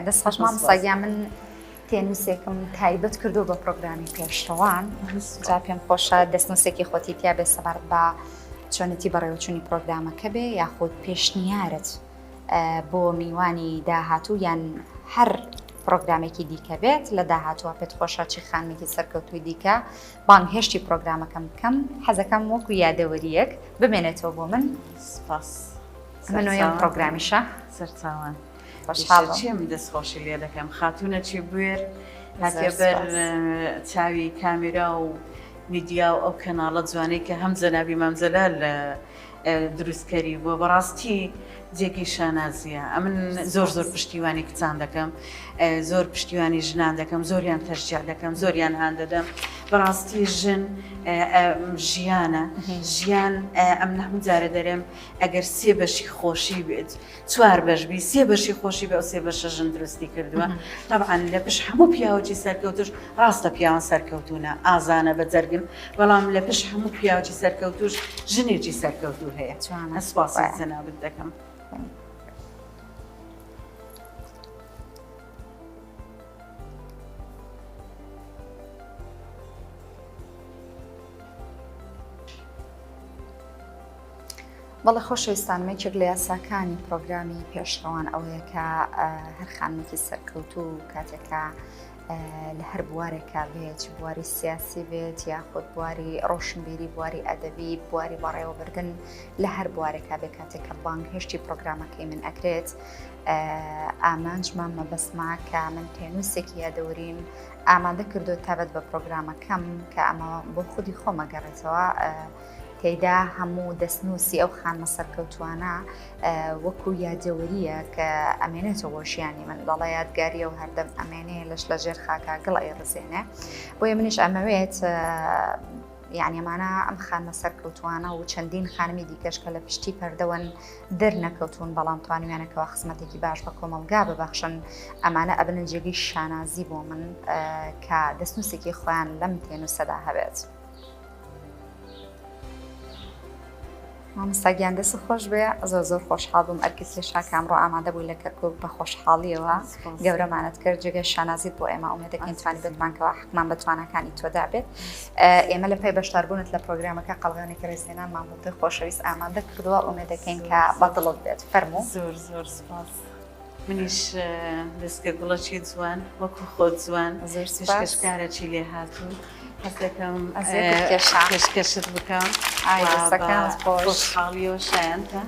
دەست خۆش مامۆستا گیان من تێنووسێکم تایبەت کردو بە پرۆگرامی پێشڕەوان جا پێم خۆشە دەستنووسێکی خۆتی تیا بێ سەبارەت بە چۆنێتی بەڕێوەچوونی پرۆگرامەکە بێ یاخود پێشنیارت بۆ میوانی داهاتوو یان هەر پرۆگرامێکی دیکە بێت لە داهاتووە پێت خۆشە چی خانمێکی سەرکەوتووی دیکە بانگهێشتی پرۆگرامەکەم بکەم حەزەکەم وەکو یادەوەریەک بمێنێتەوە بۆ من سپاس ئەمە نۆیەم پرۆگرامیشە سەرچاوان خۆشحاڵم. چیم دەست خۆشی لێ دەکەم خاتوونە چی بوێر هاتیە بەر چاوی کامیرا و میدیا و ئەو کەناڵە جوانەی کە هەم جەنابی مام جەلال دروستکەری بووە بەڕاستی جێگەی شانازیە ئەمن زۆر زۆر پشتیوانی کچان دەکەم زۆر پشتیوانی ژنان دەکەم زۆریان تەشجیع دەکەم زۆریان هان دەدەم بەڕاستی ژن ژیانە ژیان ئەم هەموو جارە دەرێم ئەگەر سێ بەشی خۆشی بێت چوار بەش بی سێ بەشی خۆشی بێ ئەو سێ بەشە ژن دروستی کردووە تەبعەن لە پشت هەموو پیاوەکی سەرکەوتوش ڕاستە پیاوان سەرکەوتوونە ئازانە بە جەرگن بەڵام لە پشت هەموو پیاوەکی سەرکەوتوش ژنێکی سەرکەوتوو هەیە جوانە سپاسی جەنابت دەکەم. بەڵێ خۆشەویستانم یەکێک لە یاساکانی پرۆگرامی پێشڕەوان ئەوەیە کە هەر خانمێکی سەرکەوتوو کاتێکە لە هەر بوارێکا بێت چ بواری سیاسی بێت یاخود بواری ڕۆشنبیری بواری ئەدەبی بواری بەڕێوەبردن لە هەر بوارێکا بێ کاتێک کە بانگهێشتی پرۆگرامەکەی من ئەکرێت ئامانجمان مەبەستما کە من پێنووسێکی یادەوریم ئامادە کردو تابەت بە پرۆگرامەکەم کە ئەمە بۆ خودی خۆمە گەڕێتەوە تێیدا هەموو دەستنووسی ئەو خانمە سەرکەوتوانە وەکو یادەوەریە کە ئەمێنێتەوە بۆ ژیانی من دەڵێ یادگاریە و هەردەم ئەمێنێ لەش لە ژێر خاکا گڵ ئەیڕزێنێ بۆیە منیش ئەمەوێت یعنی ئەمانە ئەم خانمە سەرکەوتوانە و چەندین خانمی دیکەش کە لە پشتی پەردەوەن دەرنەکەوتون بەڵام توانیویانەکەەوە خزمەتێکی باش بە کۆمەڵگا ببەخشن ئەمانە ئەبنە جێگەی شانازی بۆ من کە دەستنووسێکی خۆیان لەم تێنووسەدا هەبێت. مامۆستا گیان دەست خۆش بێ زۆر زۆر خۆشحاڵ بووم ئەرکت کێشا کە ئەمڕۆ ئامادە بووی لە کەرکوک بە خۆشحاڵیەوە گەورەمانت کرد جێگەی شانازیت بۆ ئێمە ئومێد دەکەین توانی بتمانکەوە حەقمان بە تواناکانی تۆدا بێت ئێمە لە پای بەشداربوونت لە پرۆگرامەکە قەڵغانێکی ڕێزلێنانمان بۆ تۆی خۆشەویست ئامادە کردووە ئومێد دەکەین کە بەدڵت بێت فەرموو زۆر زۆر سپاس. منیش دەسکە گوڵەکی جوان وەکو خۆت جوان پێشکەشکارەکی لێهاتوو حەز دەکەم پێشکەشت بکەم خۆشحاڵیەوە شایەنتە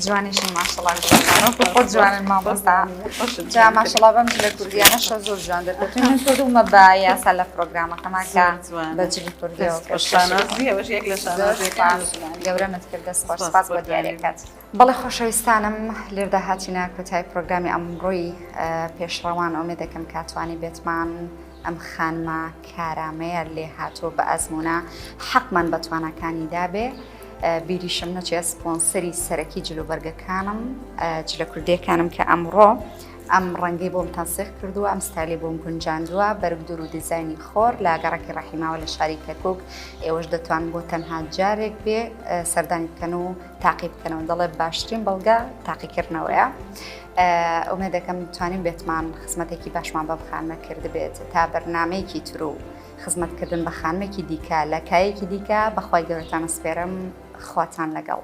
جوانیشی ماشەڵا وەکو خۆت جوانن مامۆستا جا ماشەڵا بەم جلە کوردیانە شە زۆر جوان دەرکەوتوین من کردوومە بە یاسا لە پرۆگرامەکەمان کە بە جلی کوردیەوە گەورەمت کرد دەست خۆش سپاس بۆ دیاریەکەت. بەڵێ خۆشەویستانم لێردا هاتینە کۆتای پرۆگرامی ئەمڕۆی پێشڕەوان ئۆمێدەکەم کە توانی بێتمان ئەم خانمە کارامەیە لێ هاتووە بە ئەزمونە حەقمان بە تواناکانی دابێ بیریشم نەچێ سپۆنسەری سەرەکی جلوبەرگەکانم جلە کوردیەکانم کە ئەمڕۆ ئەم ڕەنگەی بۆم تەنسیق کردووە ئەم ستایلی بۆم گونجاندووە بەرگ دوور و دیزاینی خۆر لە گەڕەکی ڕەحیماوە لە شاری کەرکک ئێوەش دەتوان بۆ تەنها جارێک بێ سەردانی بکەن و تاقی بکەنەوە دەڵێ باشترین بەڵگە تاقیکردنەوەیە ئومێد دەکەم توانیم بێتمان خزمەتێکی باشمان بەم خانمە کردبێت تا بەرنمەیەکی تر و خزمەتکردن بە خانمێکی دیکە لە کایەکی دیکە بەخوای گەورەتان ئەسپێرم خواتان لەگەڵ.